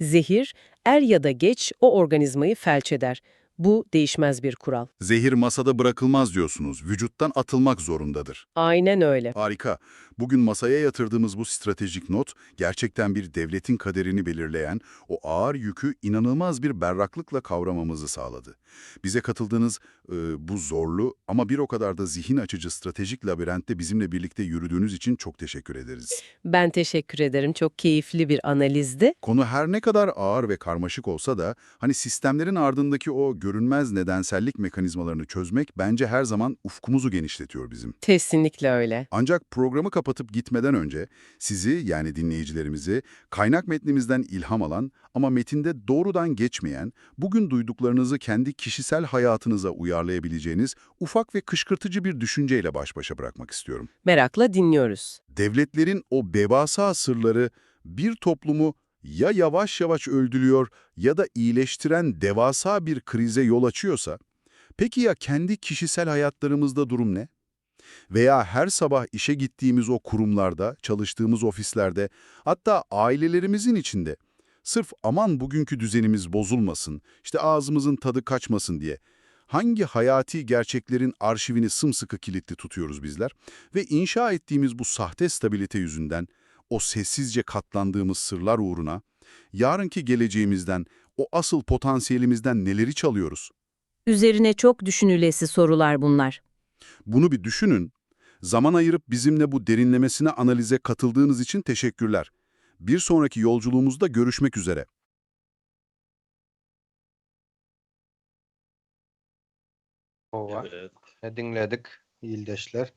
Zehir, er ya da geç o organizmayı felç eder. Bu değişmez bir kural. zehir masada bırakılmaz diyorsunuz, vücuttan atılmak zorundadır. Aynen öyle. Harika. Bugün masaya yatırdığımız bu stratejik not, gerçekten bir devletin kaderini belirleyen o ağır yükü inanılmaz bir berraklıkla kavramamızı sağladı. Bize katıldığınız e, bu zorlu ama bir o kadar da zihin açıcı stratejik labirentte bizimle birlikte yürüdüğünüz için çok teşekkür ederiz. Ben teşekkür ederim. Çok keyifli bir analizdi. Konu her ne kadar ağır ve karmaşık olsa da hani sistemlerin ardındaki o görünmez nedensellik mekanizmalarını çözmek bence her zaman ufkumuzu genişletiyor bizim. Kesinlikle öyle. Ancak programı kapatıp gitmeden önce sizi yani dinleyicilerimizi kaynak metnimizden ilham alan ama metinde doğrudan geçmeyen, bugün duyduklarınızı kendi kişisel hayatınıza uyarlayabileceğiniz ufak ve kışkırtıcı bir düşünceyle baş başa bırakmak istiyorum. Merakla dinliyoruz. Devletlerin o devasa sırları bir toplumu ya yavaş yavaş öldürüyor ya da iyileştiren devasa bir krize yol açıyorsa, peki ya kendi kişisel hayatlarımızda durum ne? Veya her sabah işe gittiğimiz o kurumlarda, çalıştığımız ofislerde, hatta ailelerimizin içinde sırf aman bugünkü düzenimiz bozulmasın, işte ağzımızın tadı kaçmasın diye hangi hayati gerçeklerin arşivini sımsıkı kilitli tutuyoruz bizler ve inşa ettiğimiz bu sahte stabilite yüzünden o sessizce katlandığımız sırlar uğruna yarınki geleceğimizden, o asıl potansiyelimizden neleri çalıyoruz? Üzerine çok düşünülesi sorular bunlar. Bunu bir düşünün. Zaman ayırıp bizimle bu derinlemesine analize katıldığınız için teşekkürler. Bir sonraki yolculuğumuzda görüşmek üzere. Ova. Evet. Ne diňledik ildeşler.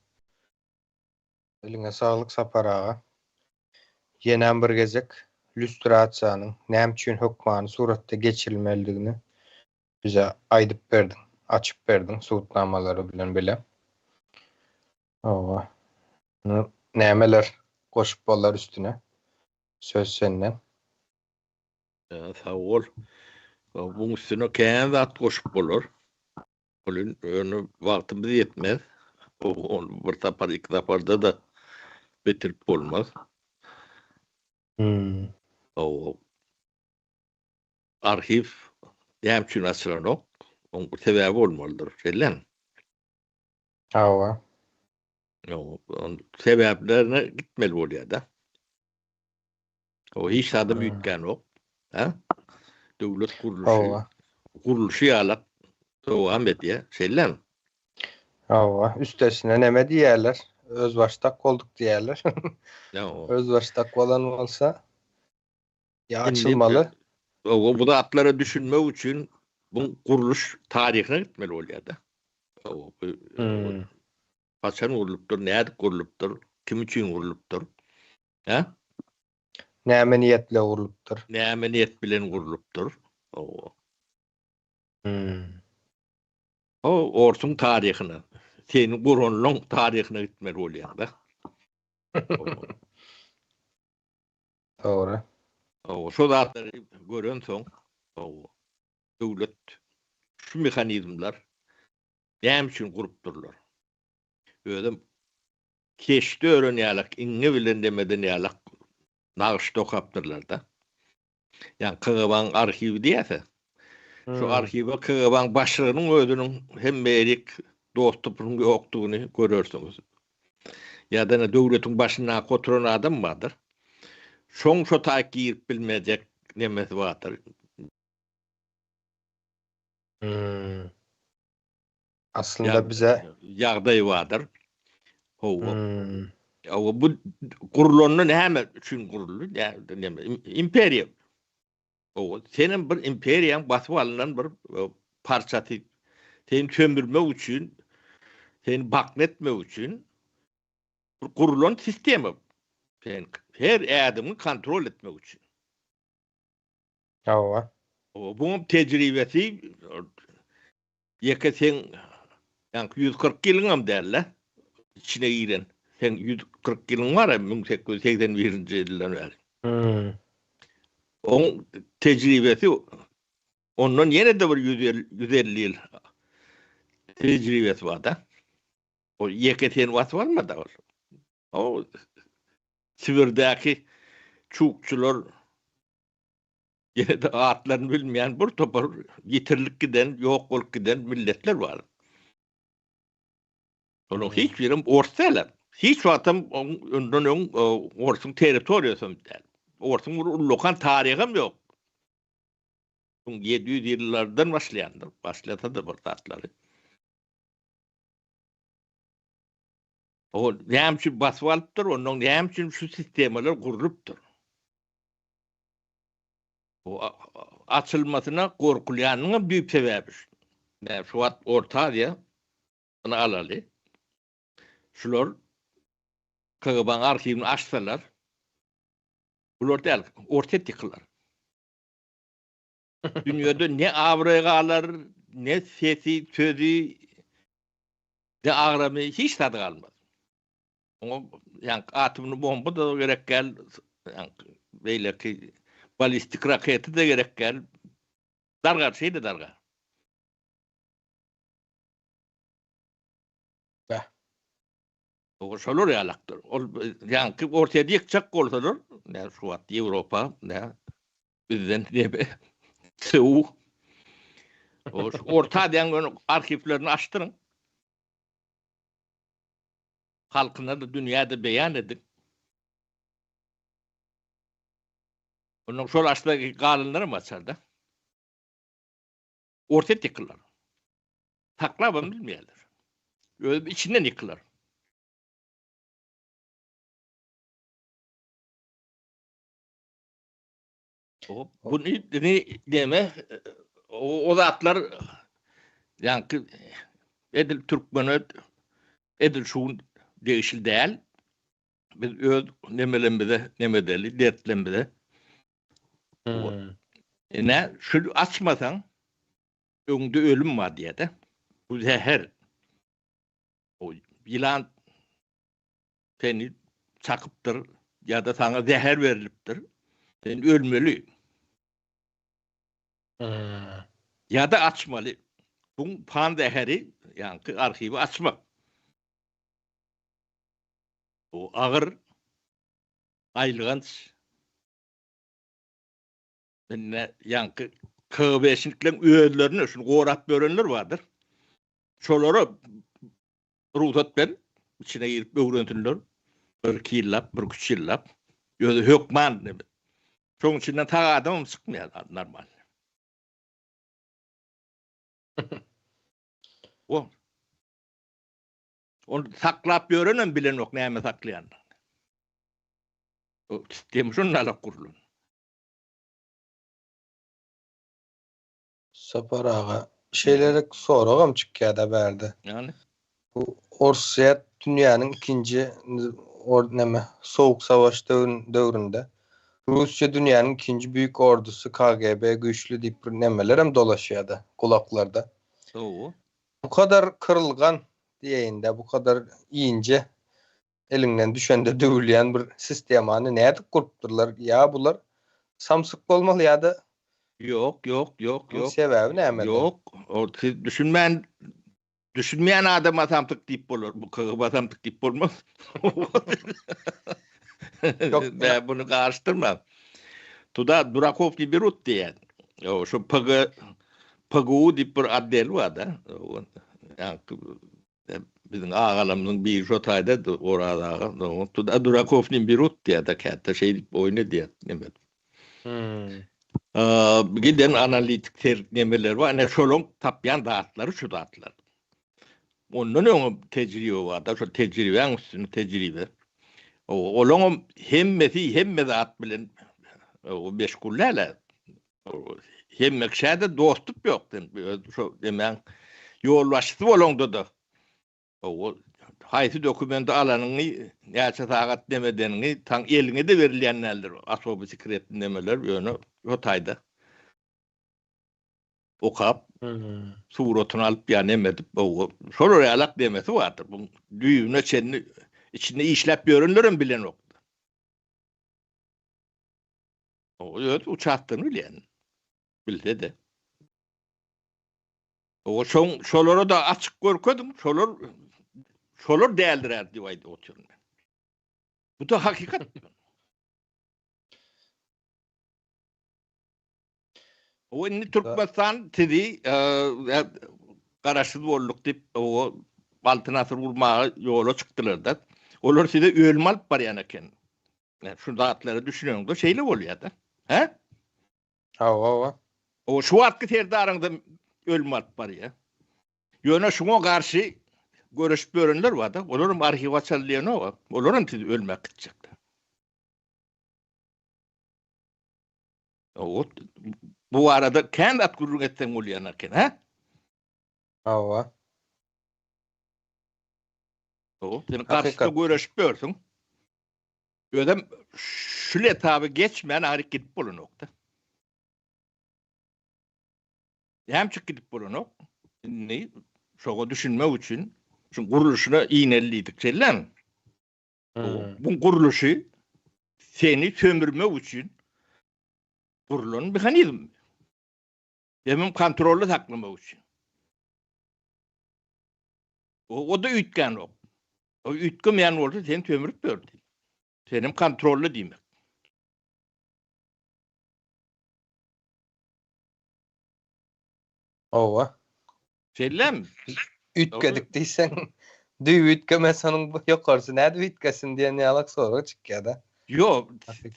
Eline sağlyk Sapar aga. Ýenem bir gezek lüstrasiýanyň näme üçin hökmany suratda geçirilmelidigini bize aýdyp berdiň, açyp berdiň subutnamalary bilen bile. Ova. Nämeler goşup bollar üstüne? Söz senden. Ya, sag ol. Bunun üstüne kän zat goşup bolar. Olun önü wagtymyz ýetmez. O on bir sapar iki saparda da bitirip bolmaz. Hmm. O arhiv näme üçin açylanok? Oň bir sebäbi bolmalydyr. Şeýle. Ova. O on sebäplerine gitmeli bolýar da. O hiç adam Hmm. üýtgän yok. Ha? Döwlet gurluşy, Ova. gurluşy ýalak. Dowam edýär. Şeýlemi? Hawa, üstesine neme diýýärler? Özbaşdak bolduk diýýärler. Özbaşdak bolan bolsa ýa açylmaly. Hawa, bu zatlara düşünmek üçin bu gurluş taryhyna gitmeli bolýar-da. Hawa, bu hmm. haçan gurlupdyr, nädip gurlupdyr, kim üçin gurlupdyr? Hä? Näme niýet bilen gurlupdyr? Näme niýet bilen gurlupdyr? Hawa. Hmm. O orsuň taryhyna, seni guranlaň taryhyna gitmeli bolýar-da. Dogry. Hawa, şo zatlary görensoň, hawa, döwlet şu mehanizmler näme üçin gurupdyrlar? Özem keşde ören ýalak, iňňe bilen demeden ýalak nagyş dokapdyrlar-da. Ýa KGB-nyň arhiwi diýýäs-ä. Şu arhiwe KGB-nyň başlygynyň özüniň hemme ýerik dostupynyň ýokdugyny görersiňiz. Ýa-da ine döwletiň başyndaky oturan adam bardyr. Şoň şo taýyk girip bilmejek nemesi bardyr. Hmm. Aslynda bize ýagdaý bardyr. Hawa. Hmm. Hawa bu gurlanda näme üçin guruldy? Näme imperiýa. Hawa, senem bir imperiýaň basyp alnan bir e, parçasy. Seni sömürmek üçin, seni bakna etmek üçin bir gurulan sistema. Sen her ädimiňi kontrol etmek üçin. Hawa. Buň tejribesi ýeke seň ýaňky 140 ýylyňam däl-de, içine giren. Seň 140 ýylyň bar-a, 1881-nji ýyldan bäri. Hmm. Oň tejribesi ondan ýene-de bir 150 ýyl tejribesi bar-da. O ýeke seni basyp almady ol. O Sibirdäki çukçular Ýene-de atlaryny bilmeýän bir topar ýitirilip giden, ýok bolup giden milletler bar. Olaryň hiç birem ors däl. Hiç wagtam ondan öň orsuň territoriýasam däl. Orsuň bir ullakan taryham ýok. 1700 ýyllardan başlaýandyr, başlasa-da bir zatlary. O näme üçin basyp alypdyr, ondan näme üçin şu sistemalar gurlupdyr? Bu açylmasyna gorkulýanynyň hem düýp sebäbi şu. Näme şu wagt Orta Aziýa ony alaly. Şular KGB-nyň arhiwini açsalar, bular däl, Orsýet ýykylar. Dünýede ne abraý galar, ne sesi, sözi, ne agramy, hiç zady galmaz. Oňa ýaňky atomny bomba da gerek däl, ýaňky beýleki ballistik raketa da gerek däl. Dargar, şeýle dargar. Beh. O şolar ýalakdyr. Ol ýaňky Orsýeti ýykjak bolsalar, näme şu wagt Ýewropa, nä bizden neme CU. O Orta Aziýanyň arhiwlerini açdyryň. Halkyna-da, dünýä-de beýan ediň. Ondan şol açsa galanlaram açar-da. Orsýet ýykylar. Saklabam bilmeýärler. Özüm içinden ýykylar. Bu ne deme o zatlar ýaňky edil türkmene edil şu gün degişli däl. Biz öz nemelerimize neme edeli, dertlerimize. Hmm. Ine şu açmasaň öňde ölüm bar diýýär-de. Bu zäher. O ýylan seni çakypdyr ýa-da saňa zäher berlipdir. Sen ölmeli. Hmm. Ýa-da açmaly. Bu pan zäheri, ýaňky arhiwi açmak. Bu agyr aýylganç. Indi ýaňky KGB-şnikleň özlerine şuny gorap ýörenler bardyr. Şolara rugsat ber, içine girip öwrensinler. Bir iki ýyllap, bir üç ýyllap. Özi hökman. Şoň içinden sag adamam çykmaýar normal. O. Ony saklap ýörenem bilenok näme saklaýanyny. O sistema şunalak gurlan. Sapar aga, şeýlelik soragam çykýada bärde. Ýani? Bu Orsýet dünýäniň ikinji or neme sowuk savaş döwründe Russiýa dünýäniň ikinji büýük ordusy KGB güýçli diýip bir nemelerem dolaşýada gulaklarda. Dogry. Bu kadar kyrylgan diýeýin-dä, bu kadar ince eliňden düşende döwülýän bir sistemany nädip gurupdyrlar? Ýa bular samsyk bolmaly ýa-da Ýok, ýok, ýok, Munuň ýok. sebäbi nämede? Ýok, o siz düşünmän düşünmeýän adama samsyk diýip bolar. Bu KGB samsyk diýip bolmaz. Ýok, Ben bunu garyşdyrma. Tuda Durakow diýip bir ut diýen. O şu PG PGU diýip bir otdel bar da. Ýa Biziň agalarymyzyň biri şo taýda Oraz aga. Tuda Durakow ne berut diýýär-de käte şeýdip oýun edýär. Neme. Hmm. Giden analitik ser nemeler bar. Ine şolaň tapýan zatlary şu zatlar. Ondan öň tejribe bar-da, şo tejribäň üstüne tejribe. Olaňam hemmesi hemme zat bilen meşgul däl. Hemme kişä-de dostluk ýok. Sen öz şo demäň ýolbaşçysy bolaňda-da o haýsy dokumenti alanyňy, näçe sagat demedeniňi taň eliňe-de berilýän däldir. Osoby sekretny nemeler ýöne şo taýda okap, suratyny alyp ýa neme edip, şolar ýalak demesi bardyr. Bu düýbüne çenli içinde işläp ýörenlerem bilenok. O öz uçastyny bilýän. Bilse-de. O şoň şolara da açyk görkezin, şolar şolar däldir är diýip aýdyp otyryn men. Bu da hakykat. O indi Türkmenistan sizi e, e, garaşsyz bolduk diýip o Altyn asyr gurmaga ýola çykdylar da. Olar size ölüm alyp barýan eken. Şu zatlara düşüneňde şeýle bolýar-da. Hä? Hawa, hawa. O şu wagtky serdaryňda ölüm alyp barýar. Ýöne şuňa garşy göreşip ýörenler bar-da, olaram arhiw açaly diýenok. Olaram sizi ölüme äkitjekler. O bu barada kän zat gürrüň etseň bolýan eken, hä? Hawa. O, sen garşyda göreşip ýörsüň. Özem şul etaby geçmän aryk gidip bolanokda. Näme gidip bolanok? Indi şoňa düşünmek üçin şu gurluşyna ineli diýdik şeýlemi? Hmm. Bu gurluşy seni sömürmek üçin gurlan mehanizm. Hemem kontrolda saklamak üçin. O, o da üýtgänok. O üýtgemeýän bolsa seni sömürip berdi. Senem kontrolda diýmek. Owa. Şeýlemi? Üýtgedik diýseň, düýbi üýtgemese onuň bu ýokarsy nädip üýtgesin diýen ýalak sorag çykýar-da. Ýok,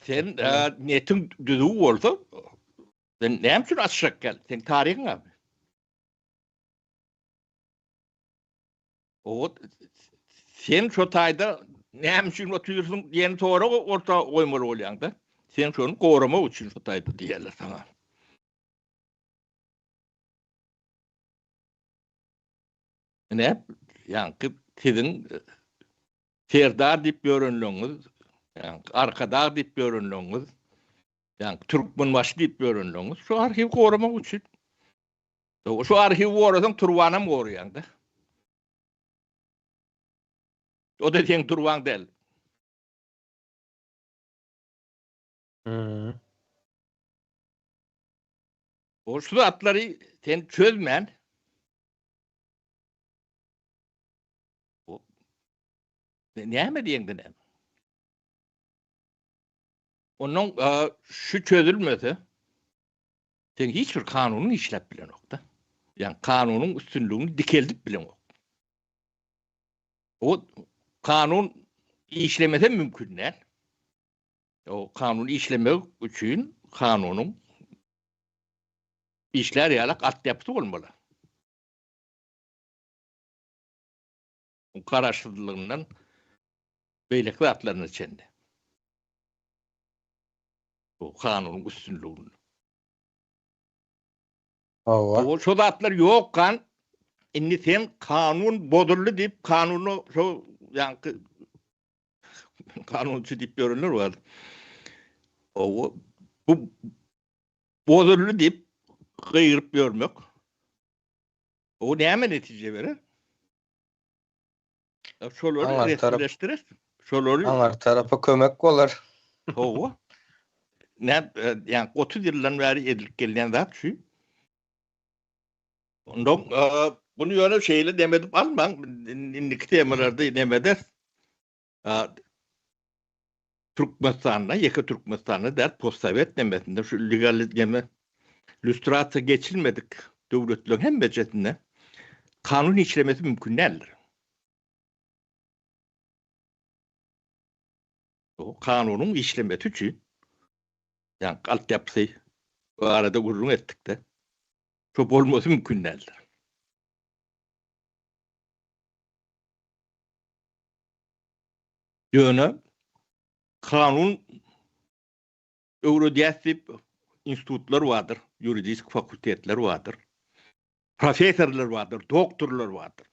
sen netiň düzüw bolsa, sen näme üçin açjak gel? Seň taryhyň abi. O sen şo taýda näme üçin otyrsyň diýen soragy orta goýmaly bolýaň-da. Sen şony goramak üçin şo taýda diýerler saňa. Ine, ýaňky siziň Serdar diýip ýörenleriňiz, ýaňky Arkadag diýip ýörenleriňiz, ýaňky Türkmenbaşy diýip ýörenleriňiz şu arhiwi goramak üçin. Şu arhiwi gorasaň turbanam goraýaň-da. O-da seň turbaň däl. Hmm. O şu zatlary sen çözmän o näme diýeňde näme? Ondan şu çözülmese sen hiç bir kanunyň işläp bilenokda. Ýani kanunyň üstünligini dikeldip bileňok. O kanun işlemese mümkin däl. O kanun işlemek üçin kanunyň işlär ýalak altyapysy bolmaly. Garaşsyzlygyndan beýleki zatlaryna çenli. Bu kanunyň üstünligini. Hawa. Ol şo zatlar ýokkan indi sen kanun bozuldy diýip kanuny şo ýaňky kanunçy diýip ýörenler bar. Owa bu bozuldy diýip gygyryp ýörmek o näme netije berer? Şolary Aňar tarap resmileşdirer. Şolary aňar tarapa kömek bolar. Hawa. Ne, ýa 30 ýyldan bäri edilip gelýän zat şu. Ondan e, bunu ýöne şeýle demedip almaň. Indiki temalarda nemeder. E, Türkmenistanda, ýeke Türkmenistanda däl, postsowet nemesinde şu legalizleme lýustrasiýa geçilmedik döwletleriň hemmejesinde kanun işlemesi mümkin däldir. O kanunyň işlemesi üçin ýa altyapysy barada gürrüň etdik-de, şo bolmasy mümkin däldir. Ýöne kanun öwredýäs diýip institutlar bardyr, ýuridik fakultetler bardyr, professorlar bardyr, doktorlar bardyr.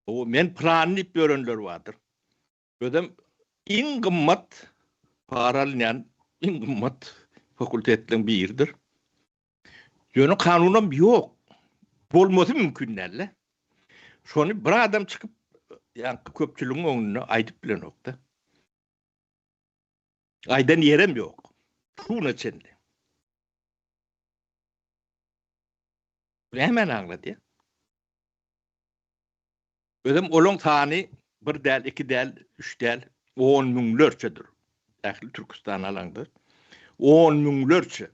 O men plan diýip ýörenler bardyr. Özem iň gymmat para alynýan iň gymmat fakultetleriň biridir. Ýöne kanunam ýok. Bolmasy mümkin däl-de. Şony bir adam çykyp, ýaňky köpçüligiň öňünde aýdyp bilenok-da. Aýdan ýerem ýok. Şuna çenli. Bu nämäni aňladýar? Özem olaň sany bir däl, iki däl, üç däl, on müňlerçedir. Ähli Türküstany alaňda on müňlerçe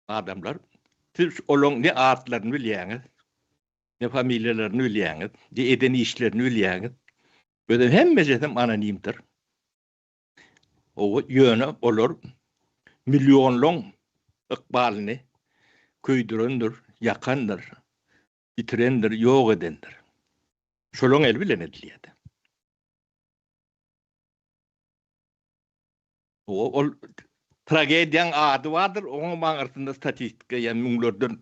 adamlar. Siz olaň ne atlaryny bilýäňiz, ne familiýalaryny bilýäňiz, ne eden işlerini bilýäňiz. Özem hemmejesem anonimdir. Owa, ýöne olar millionlaň ykbalyny köýdürendir, ýakandyr. Ýitirendir, ýok edendir. Şolaň eli bilen edilýär-de. Ol tragediýaň ady bardyr, onuň aňyrsynda statistika, ýa müňlerden,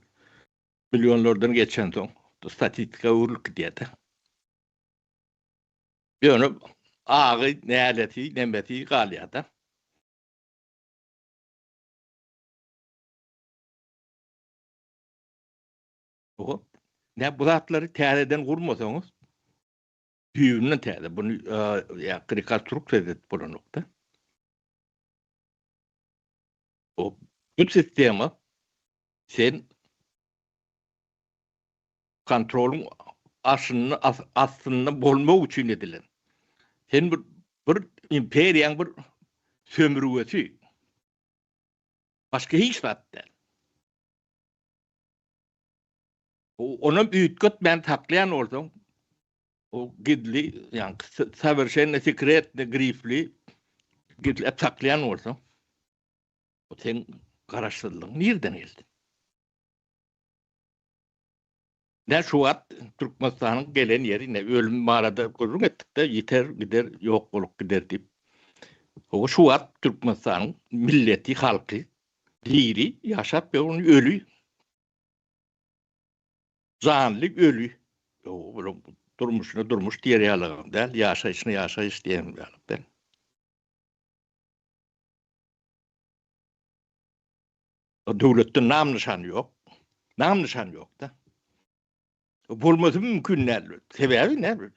millionlardan geçensoň, statistika öwrülip gidýär-de. Ýöne agy, näleti, nemesi galýar-da. Ne bu zatlary täzeden gurmasaňyz, düýbünden täze, bunu ýa rekonstruksiýa edip bolanokda. O bu sistema sen kontrolyň aşynda astynda bolmak üçin edilen. Sen bir bir imperiýaň bir sömürgesi. Başga hiç zat däl. Onam üýtgetmän saklaýan bolsaň, o gizli, ýagny sowerşenno sekretny grifli gizläp saklaýan bolsaň, o seň garaşsyzlygyň nirden geldi? Ine şu wagt Türkmenistanyň gelen ýeri ine ölüm barada gürrüň etdik-de, ýiter gider, ýok bolup gider diýip. Hawa şu wagt Türkmenistanyň milleti, halky diri ýaşap ýör, ony öli. Janly öli. Ýok, durmuşyna durmuş diýer ýalygam däl, ýaşaýşyna ýaşaýyş diýen ýalyk däl. Döwletde nam-nyşan ýok. Nam-nyşan ýok-da. Bolmasy mümkin däl. Sebäbi näme?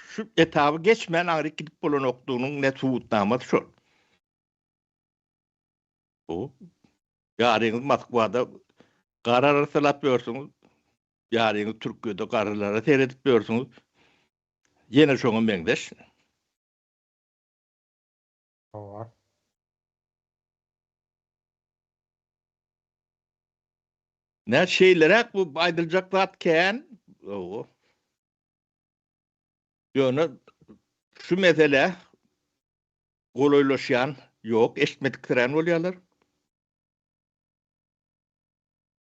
Şu etaby geçmän aňryk gidip bolanokdygynyň ne subutnamasy şol. Bu ýaryňyz Moskwada gar arassalap ýörsüňiz, ýaryňyz Türkiýede garrylara seredip ýörsüňiz. Ýene şoňa meňzeş. Hawa. Nä şeýleräk bu aýdyljak zat kän. Hawa. Ýöne şu mesele golaýlaşýan ýok, eşitmediksirän bolýarlar.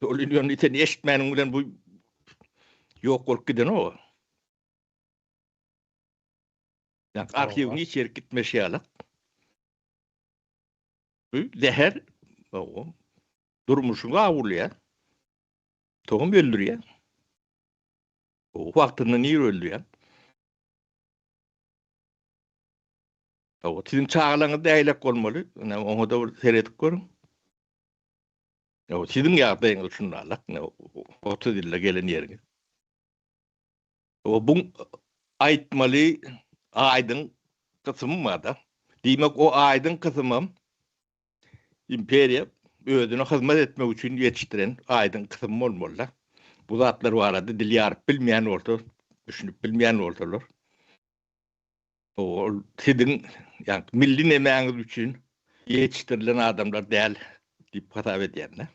Ol ýöne sen eşitmäniň bilen bu Ýok bolup gidenok. Ýa arhiwiň hiç ýerik gitmeşi ýaly. Bu zäher durmuşyňy awulýar. Tohum öldürýär. O wagtynda nir öldürýär. O siziň çagalaryňyz däýlek bolmaly. Ine oňa da bir seredip görüň. O siziň ýagdaýyňyz şundalyk. Ine 30 ýylda gelen ýeriňiz. O bu aýtmaly aýdyň kysym bar-da. Diýmek o aýdyň kysymam imperiýa özüne hyzmat etmek üçin ýetişdiren aýdyň kysym bolmaly-da. Bu zatlar barada dil ýaryp bilmeýän bolsa, düşünip bilmeýän bolsalar, ol siziň ýa milli nemäňiz üçin ýetişdirilen adamlar däl diýip hasap edýän-de.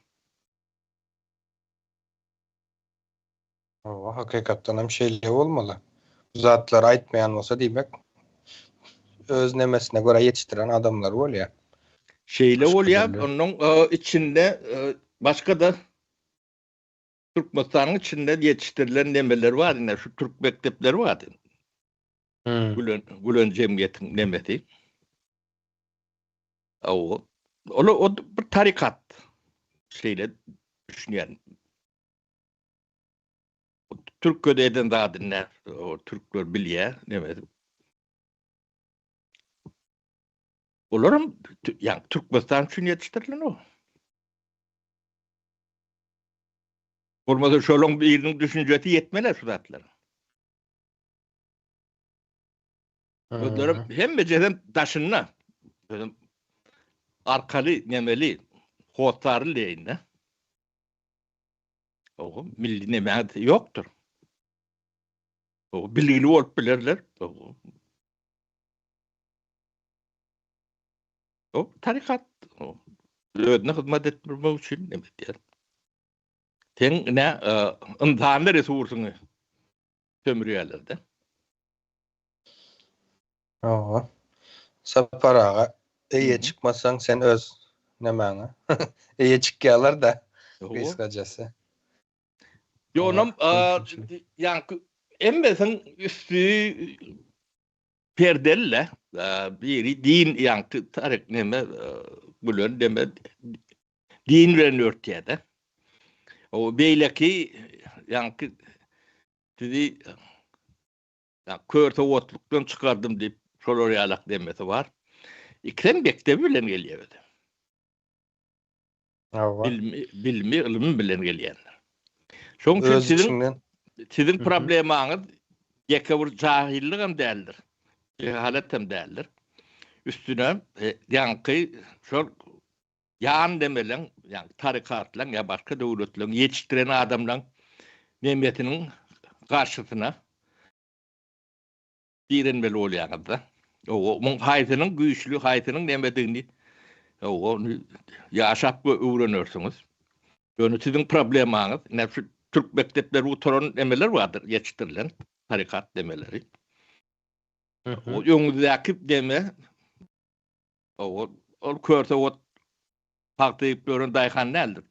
Hawa, hakykatdan hem şeýle bolmaly. Bu zatlary aýtmaýan bolsa diýmek öz nemesine görä ýetişdiren adamlar bolýar. Şeýle bolýar, onuň içinde başga-da Türkmenistanyň içinde ýetişdirilen nemeler bar, ine şu türk mekdepleri bar. Gülen, Gülen jemgyýetiň nemesi. Hawa. Ol o bir tarikat. Şeýle düşünýän. Türkiýede eden zadyny nä, o türkler bilýär, neme. Olaram ýa Türkmenistan üçin ýetişdirilen o. Bolmasa şolaň biriniň düşünjesi ýetmeli şu zatlara. Özlerem hemmejesem daşynda. Özüm arkaly nemeli, hossarly diýeýin-de. Oho, milli neme ýokdur. Oho, bilgili bolup bilerler. Oho. O tarikat özüne hyzmat etmek üçin neme diýer. Sen ne ynsany resursyňy sömürýärler-de. Hawa. Sapar aga, eýe çykmasaň sen öz nemäňe. Eýe çykýarlar-da gysgajasy. Ýok, onam ýaňky hemmesiniň üsti perdeli-le. Biri din ýaňky taryk neme gülen neme din bilen örtýär-de. O beýleki ýaňky sizi Ýa kör sowatlykdan çykardym diýip, şolar ýalak demesi bar. Ikisem mekdebi bilen gelýär özi. Hawa. Bilmi, bilmi, ylmy bilen gelýänler. Şoň üçin Öz siziň içinden. siziň problemaňyz ýeke bir jahyllyk hem däldir. Jehalet hem däldir. Üstüne e, ýaňky şol ýan demeleň, ýa tarikatlaň ýa başga döwletleň ýetişdiren adamlaň nemesiniň garşysyna direnmeli bolýaňyzda. Owa, muň haýsynyň güýçli, haýsynyň nemedigini owa, ony ýaşap we öwrenersiňiz. Ýöne siziň problemaňyz, ine şu türk mekdepleri gutaran nemeler bardyr, ýetişdirilen tarikat nemeleri. O öňüňizdäki neme Ol, ol körsowat pagta egip ýören daýhan däldir.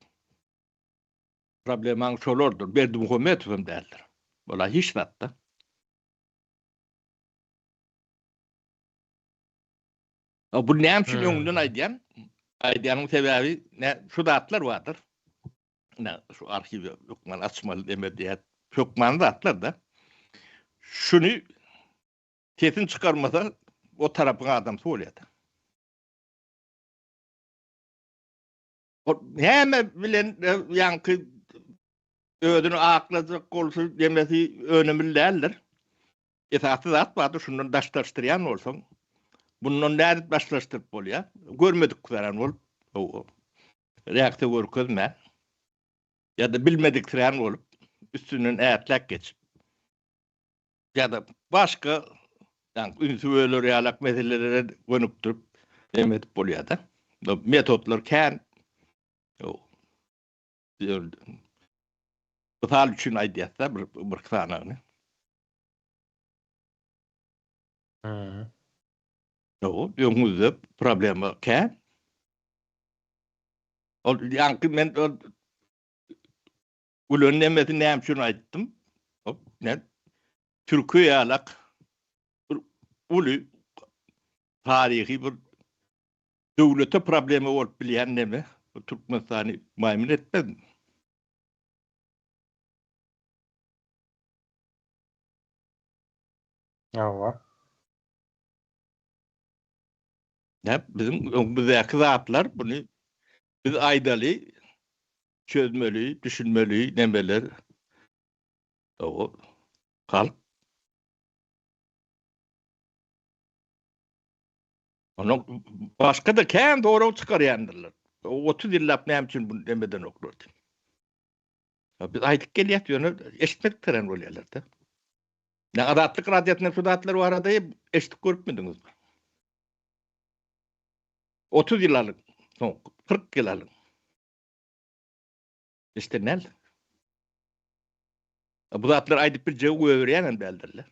Problemaň şolardyr. Berdimuhamedow hem däldir. Ola hiç zatda. Bu näme üçin öňünden aýdýan? Aýdýanyň sebäbi ne şu zatlar bardyr. Ne şu arhiwi hökman açmaly deme diýýär. Hökman zatlar da. Şuny Sesini çykarmasa o tarapyň adamsy bolýar. O näme bilen e, ýaňky özüni aklajak bolsa demesi önemli däldir. Esasy zat bardyr, şundan daşlaşdyrýan bolsaň, bundan nädip daşlaşdyryp bolýar? Görmedik zaran bolup, o reaksiýa görkezmän ýa-da bilmediksirän bolup, üstünden ätläp geçip. Ýa-da başga ýa ünsi böler ýalak meselelere gönükdirip neme edip bolýar-da. Metodlar kän. Mysal üçin aýdýas-da bir bir sanagyny. Hmm. Ýok, öňümizde problema kän. Ol ýaňky men ol gülen nemesi näme üçin aýtdym? Hop, ne? Türkiýe ýalak bir uly taryhy bir döwlete problema bolup bilýän neme? Bu Türkmenistany maýmyn etmezmi? Hawa. Ne biziň öňümizdäki zatlar buny biz aýdaly, çözmeli, düşünmeli nemeler. O halk Onuň başga-da kän sorag çykarýandyrlar. 30 ýyllap näme üçin bunu emedenoklar diýip. Biz aýdyp gelýäs, ýöne eşitmedik teren bolýarlar-da. Ne Azatlyk radiosyndan şu zatlar barada eşidip görüpmidiňiz? 30 ýyl alyň, soň 40 ýyl alyň. Eşiden däl. Bu zatlary aýdyp biljegi goýberýän hem däldirler.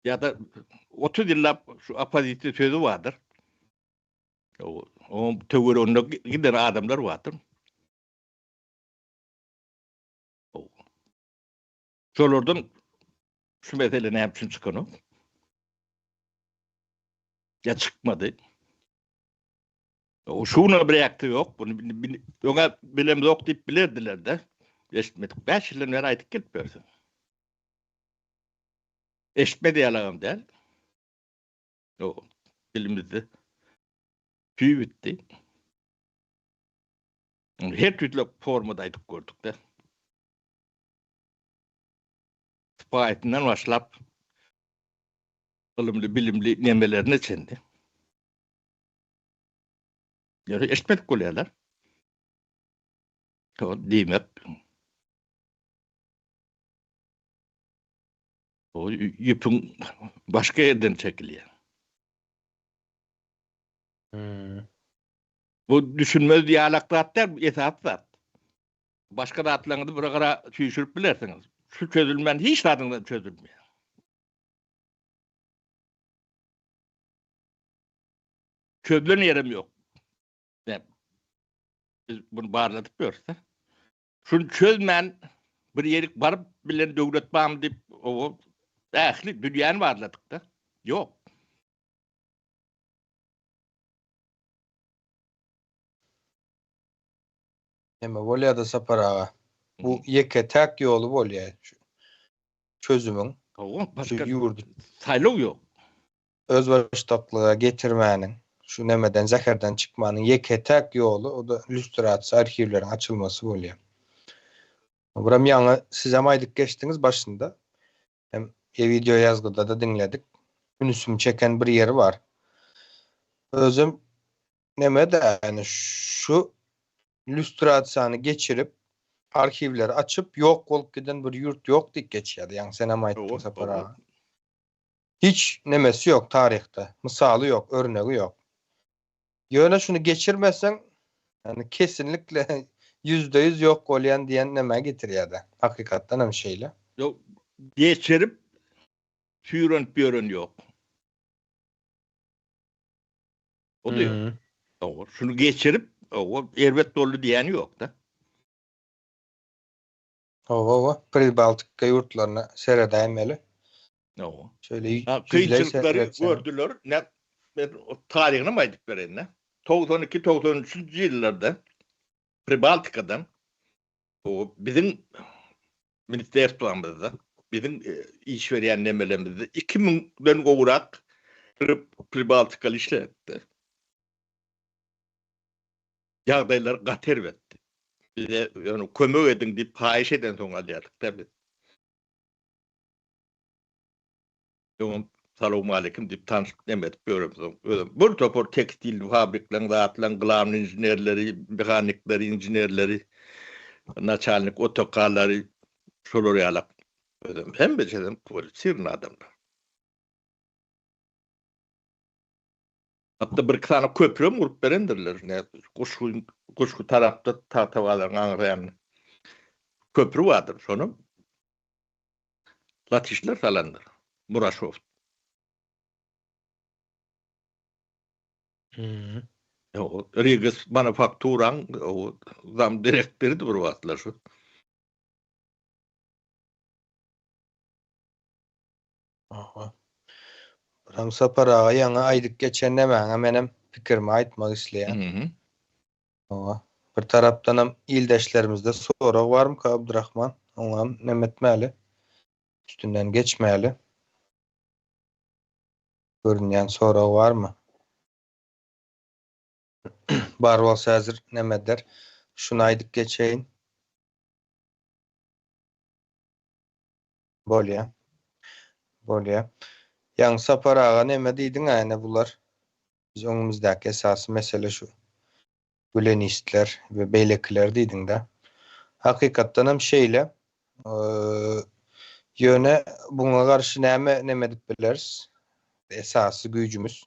Ýa-da 30 ýyllap şu oppozisiýa sözi bardyr. Oň töwereginde giden adamlar bardyr. Şolardan şu mesele näme üçin çykanok? Ýa çykmady. O şuna bir reaksiýa ýok. Bunu öňe bilemzok diýip bilerdiler-de. Eşitmedik. 5 ýyldan bäri aýdyp gelip bersin. Eşitmedi ýalagam däl. O dilimizde tüý bitdi. Her türlü formada aýdyp gördük-de. Sypaýytyndan başlap ylymly, bilimli nemelerine çenli. Ýöne eşitmedik bolýarlar. Diýmek o ýüpüň başga ýerden çekilýär. Hmm. Bu düşünmez ýalak zat däl, bu esasy zat. Başga zatlaryňyzy bir gyra süýşürip bilersiňiz. Şu çözülmän hiç zadyňyz çözülmeýär. Çözülen ýerem ýok. Biz bunu barladyp ýörüs-de. Şuny çözmän bir ýerik baryp bilen döwlet barmy diýip, o ähli dünýäni barladyk-da. Ýok. Neme bolýar-da Sapar aga? Bu ýeke-täk ýoly bolýar şu çözümiň. Hawa, başga ýurdy saýlaw ýok. Özbaşdaklyga getirmäniň, şu nemeden, zäherden çykmanyň ýeke-täk ýoly o-da lýustrasiýa arhiwleriň açylmasy bolýar. Buram ýaňy sizem aýdyp geçdiňiz başynda. Hem wideo ýazgyda-da diňledik. Ünsümi çeken bir ýeri bar. Özem neme-de, ýani şu lýustrasiýany geçirip, arhiwleri açyp, ýok bolup giden bir ýurt ýok diýip geçýärdi. Ýaňy senem aýtdyň Sapar aga. Hiç nemesi ýok taryhda. Mysaly ýok, örnegi ýok. Ýöne şuny geçirmeseň, ýani kesinlikle 100% ýok bolýan diýen nämä getirýär-de. Hakykatdan hem şeýle. Ýok, geçirip süýrenip ýören ýok. O-da ýok. Hawa, şuny geçirip, hawa, erbet boldy diýýäni ýok-da. Hawa, hawa, Pribaltika ýurtlaryna seredäýmeli. Hawa. Şeýle ýüzleý Kynçylyklary gördüler. Ne, men taryhyny hem aýdyp bereýin-de. 92, 93-nji ýyllarda Pribaltikadan o biziň ministerstwamyzda, biziň iş berýän nemelerimizde 2000-den gowrak Pribaltikaly işläpdi. Ýagdaýlar gaty erbetdi. Bize ýöne kömek ediň diýip haýyş edensoň alýardyk-da biz. Öňem salowmaleýkim diýip tanşyp neme edip ýöremsoň, özem bir topar tekstil fabrikleriň zatlaryň glawnyý inženerleri, mehanikleri, inženerleri, naçalnik OTK-lary şolar ýalak özem hemmesem kwalifisirowanyý adamlar. Hatda birki sany köprem gurup berendirler. Ne Guşgy Guşgy tarapda Tagtabazaryn aňyrsy ýanynda köpri bardyr. Şonam latyşlar salandyr. Muraşow. Hmm. Rigas manufakturaň zam direktorydy bir wagtlar şu. Aha. Biram Sapar aga ýaňy aýdyp geçen nämäňe menem pikirimi aýtmak isleýän. Hawa. Bir tarapdanam ildeşlerimizde sorag barmyka Abdurahman? Oňam neme etmäli? Üstünden geçmäli. Görünýän sorag barmy? Bar bolsa häzir neme eder? Şuny aýdyp geçeýin. Bolýa. Bolýa. Ýaňy Sapar aga neme diýdiň-ä ene bular? Biz öňümizdäki esasy mesele şu. Gülenistler we beýlekiler diýdiň-dä. Hakykatdan hem şeýle. Ýöne buňa garşy näme neme edip bileris? Esasy güýjümiz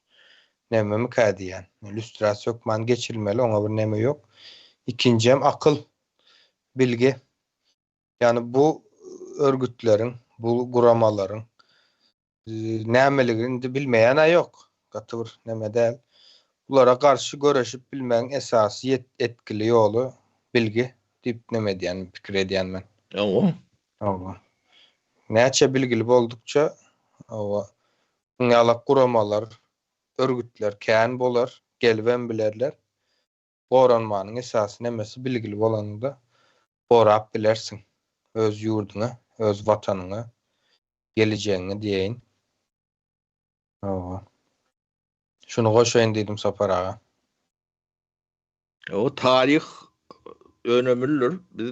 nämemikä diýýän. Lýustrasiýa hökman geçirilmeli, oňa bir neme ýok. Ikinjem akyl, bilgi. Ýagny bu örgütleriň, bu guramalaryň nämeligini indi bilmeýän-ä ýok. Gaty bir neme däl. Bulara garşy göreşip bilmegiň esasy etkili ýoly bilgi diýip neme edýän, pikir edýän men. Hawa. Hawa. Näçe bilgili boldukça, hawa, ýalak guramalar, örgütler kän bolar, gelibem bilerler. Goranmanyň esasy nemesi bilgili bolanyňda gorap bilersiň öz ýurduňy, öz watanyňy, gelejegiňi diýeýin. Hawa. Şuny goşaýyn diýdim Sapar aga. O taryh önemlidir. Biz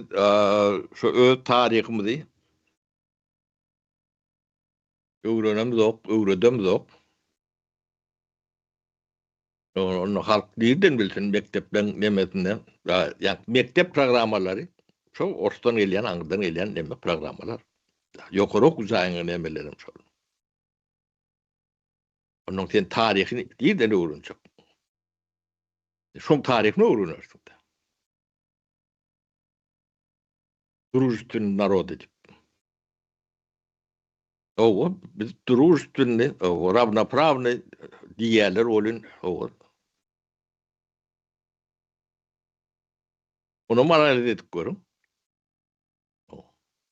şu öz taryhymyzy öwrenemzok, öwredemzok. Onda halk nirden bilsin mekdepleň nemesinde, ýa mekdep programmalary şo orsdan gelýän, aňyrdan gelýän neme programmalar. Ýokary okuw jaýynyň nemelerem şol. Ondan sen taryhyny nirden öwrenjek? Şoň taryhyny öwrenersiň. Družestvenny narod edip. Hawa, biz družestvenny, hawa, rawnoprawnyý diýýärler welin, hawa. Onam analiz edip görüň.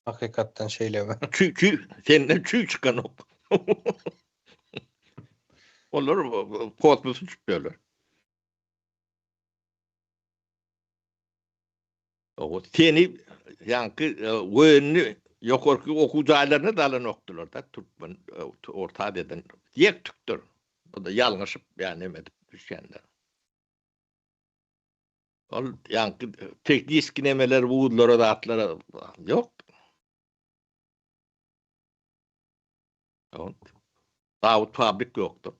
Hakykatdan şeýlemi? Çüý, çüý, senden çüý çykanok. Olar kosmos uçup ýörler. Seni ýaňky woýenni ýokarky okuw jaýlaryna da alanokdylar-da, türkmen Orta Aziýadan ýek-tükdir. O-da ýalňyşyp ýa neme edip düşýänler. Ol ýaňky tehniski nemeler wuzlara zatlara ýok. Zawod fabrik ýokdur.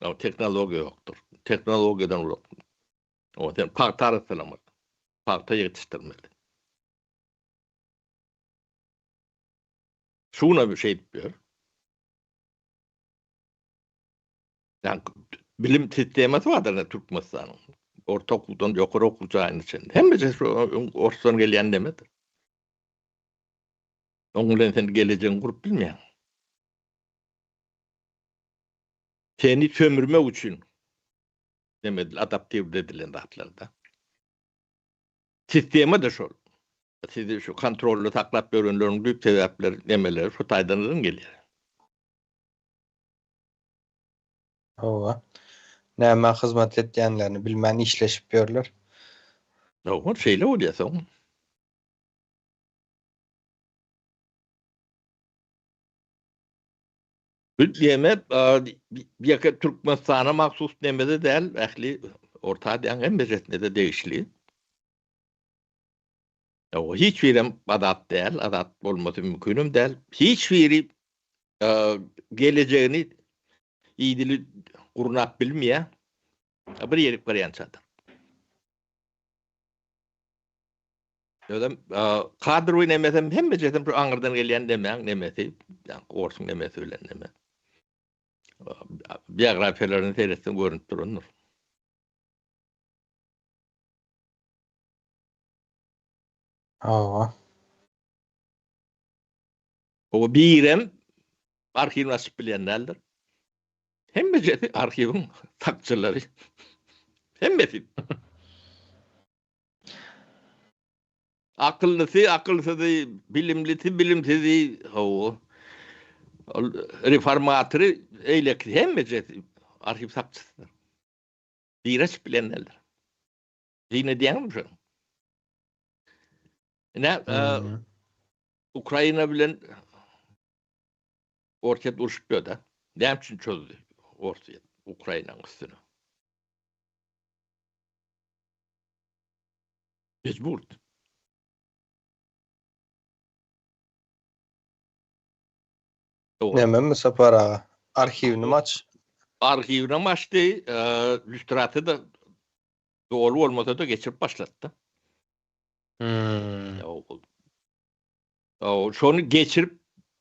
Tehnologiýa ýokdur. Tehnologiýadan uzak. O sen pagta arassalamaly. Pagta ýetişdirmeli. Şuna bir şeýdip ýör. Yani bilim sistemasy bardyr Türkmenistanyň. Orta okuwdan ýokary okuw jaýyna çenli. Hemmesi şu orsdan gelýän nemedir. Oň bilen sen gelejegiňi gurup bilmeýäň. Seni sömürmek üçin neme edil adaptiw edilen zatlarda. Sistema da şol. Sizi şu kontrolda saklap ýörenleriň düýp sebäpleri nemeleri şu taýdan gelýär. Hawa. Nämä hyzmat etýänlerini bilmän işleşip ýörler. Hawa, şeýle bolýar soň. Bu neme ýeke Türkmenistana mahsus neme-de däl, ähli Orta Aziýanyň hemmejesine-de degişli. Ýok, hiç birem azat däl, azat bolmasy mümkinem däl. Hiç biri gelejegini idili gurnap bilmeýär. Bir ýerik barýança-da. Özem kadrowy nemesem hemmejesem şu aňyrdan gelýän nemäň nemesi, ýa orsuň nemesi bilen neme. Biografiýalaryny seretseň görünip durandyr. Hawa. O birem arhiwini açyp bilýän däldir. Hemmejesi arhiwiň sakçylary. Hemmesi. Akyllysy, akylsyzy, bilimlisi, bilimsizi, hawa. Ol reformatory, eýlekisi hemmejesi arhiw sakçysydyr. Direç bilenlerdir. Dine diýýäňmi şo? Ine, Ukraina bilen Orsýet urşup ýör-de. Näme üçin çözdi Orsýet Ukrainanyň üstüne? Mejburdy. Nämemi Sapar aga? Arhiwini aç. Arhiwini açdy, lýustrasiýa-da doly bolmasa-da geçirip başlatdy. Hmm. Şony geçirip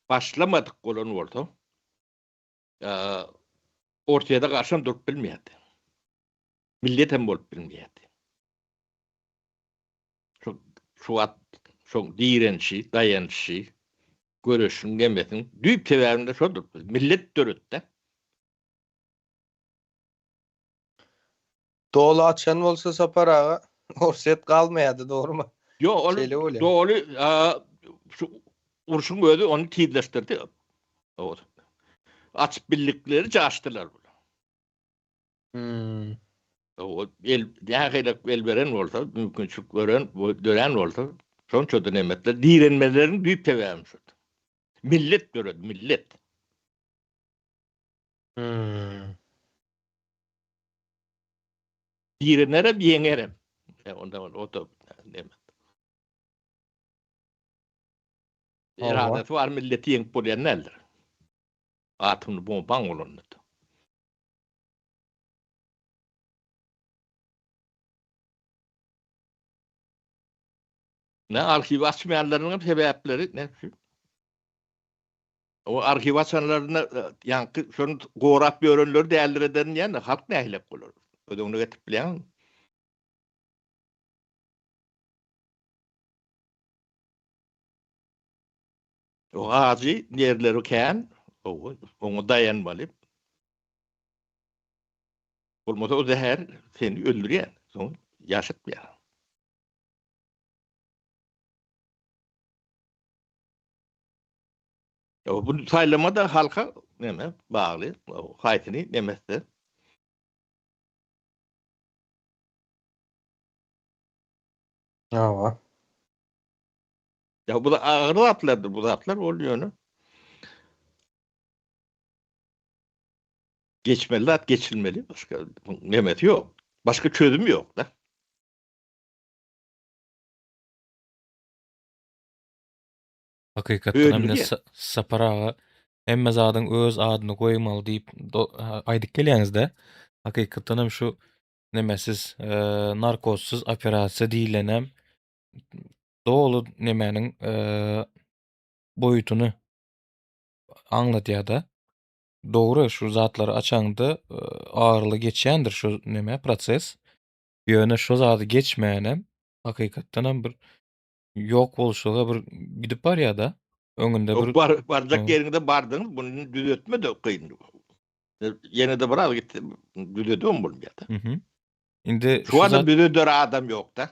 başlamadyk bolan bolsa, Orsýete garşam durup bilmeýärdi. Millet hem bolup bilmeýärdi. Şu şu wagt şoň direnişi, daýanyşy, göreşiň nemesiniň düýp sebäbinde şodur. Millet döretdi. Doly açan bolsa Sapar aga, Orsýet galmaýardy, dogrumy? Ýok, ol Şeýle bolýar. doly şu urşuň özi ony tizleşdirdi. Açyp bildikleri açdylar. Hmm. O el nähili el beren bolsa, mümkinçilik gören, dörän bolsa, şonça-da nemetler direnmeleriň düýp sebäbi şol. Millet döredi, millet. Hmm. Direnerem, ýeňerem. E, onda o da nemet. Eradasy bar milleti ýeňip bolýan däldir. Atomly bombaň bolanda. Ne arhiw açmaýanlarynyň hem sebäpleri ne şu. O arhiw açanlaryna e, ýaňky şony gorap ýörenleri däldir eden ýa halk nähilek bolar? Göz öňüne getirip bilýäňmi? O ajy ýerleri kän, oňa daýanmaly. Bolmasa o zäher seni öldürýär, soň ýaşatmaýar. Ýa bu saýlama da halka näme bagly, haýsyny nemetse. Hawa. Ýa bu da agyr zatlardyr, bu zatlar ol ýöne. Geçmeli zat geçilmeli, başga nemesi ýok. Başga çözüm ýok da. Hakykatdan hem Sapar aga hemme zadyň öz adyny goýmaly diýip aýdyp gelýäňizde. Hakykatdan hem şu nemesiz, e, narkozsyz operasiýa diýilenem doly nemäniň e, boýutyny aňladýar-da. Dogry, şu zatlary açaňda agyryly geçýändir şu neme proses. Ýöne şu zady geçmänem hakykatdanam bir ýok bolşuga bir gidip barýar-da. Öňünde bir bar, barjak ýeriňde bardyň, muny düzetme de kyn. Ýene-de biraz gitse düzedibem bolmaýar-da. Mhm. Indi şu adam düzeder adam ýok-da.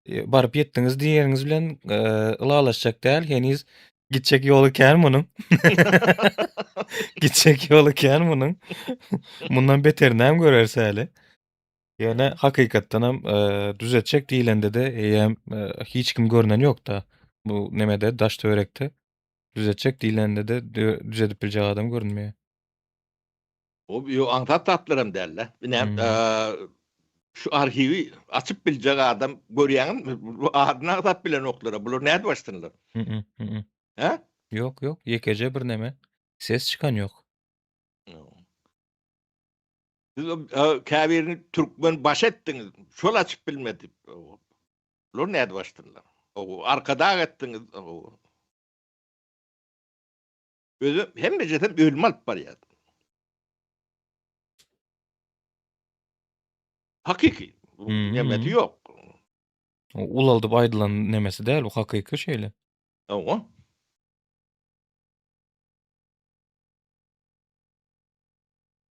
E, baryp ýetdiňiz diýeniňiz bilen e, ylalaşjak däl, heniz gitjek ýoly kän munuň. Gitjek ýoly kän munuň. Mundan beterini hem göreris häli. Ýöne hakykatdan hem e, düzetjek diýlende-de eýýäm e, hiç kim görnen ýok-da. Bu nemede daş töwerekde düzetjek diýlende-de düzedip biljek adam görünmeýär. O ýo aňsat zatlaram däl-de. Ine, hmm. şu arhiwi açyp biljek adam görýäňmi? Bu adyny agzap bilenoklar. Bular nädip açsynlar? Hä? Ýok, ýok, ýekeje bir neme. Ses çykan ýok. Siz käbirini türkmen baş etdiňiz. Şol açyp bilmedi. Bular nädip açsynlar? O arkadag etdiňiz. Özü hemmejesem ölüme alyp barýar. Hakyky. Hmm. Nemesi ýok. O ulaldyp aýdylan nemesi däl, bu hakyky şeýle. Hawa.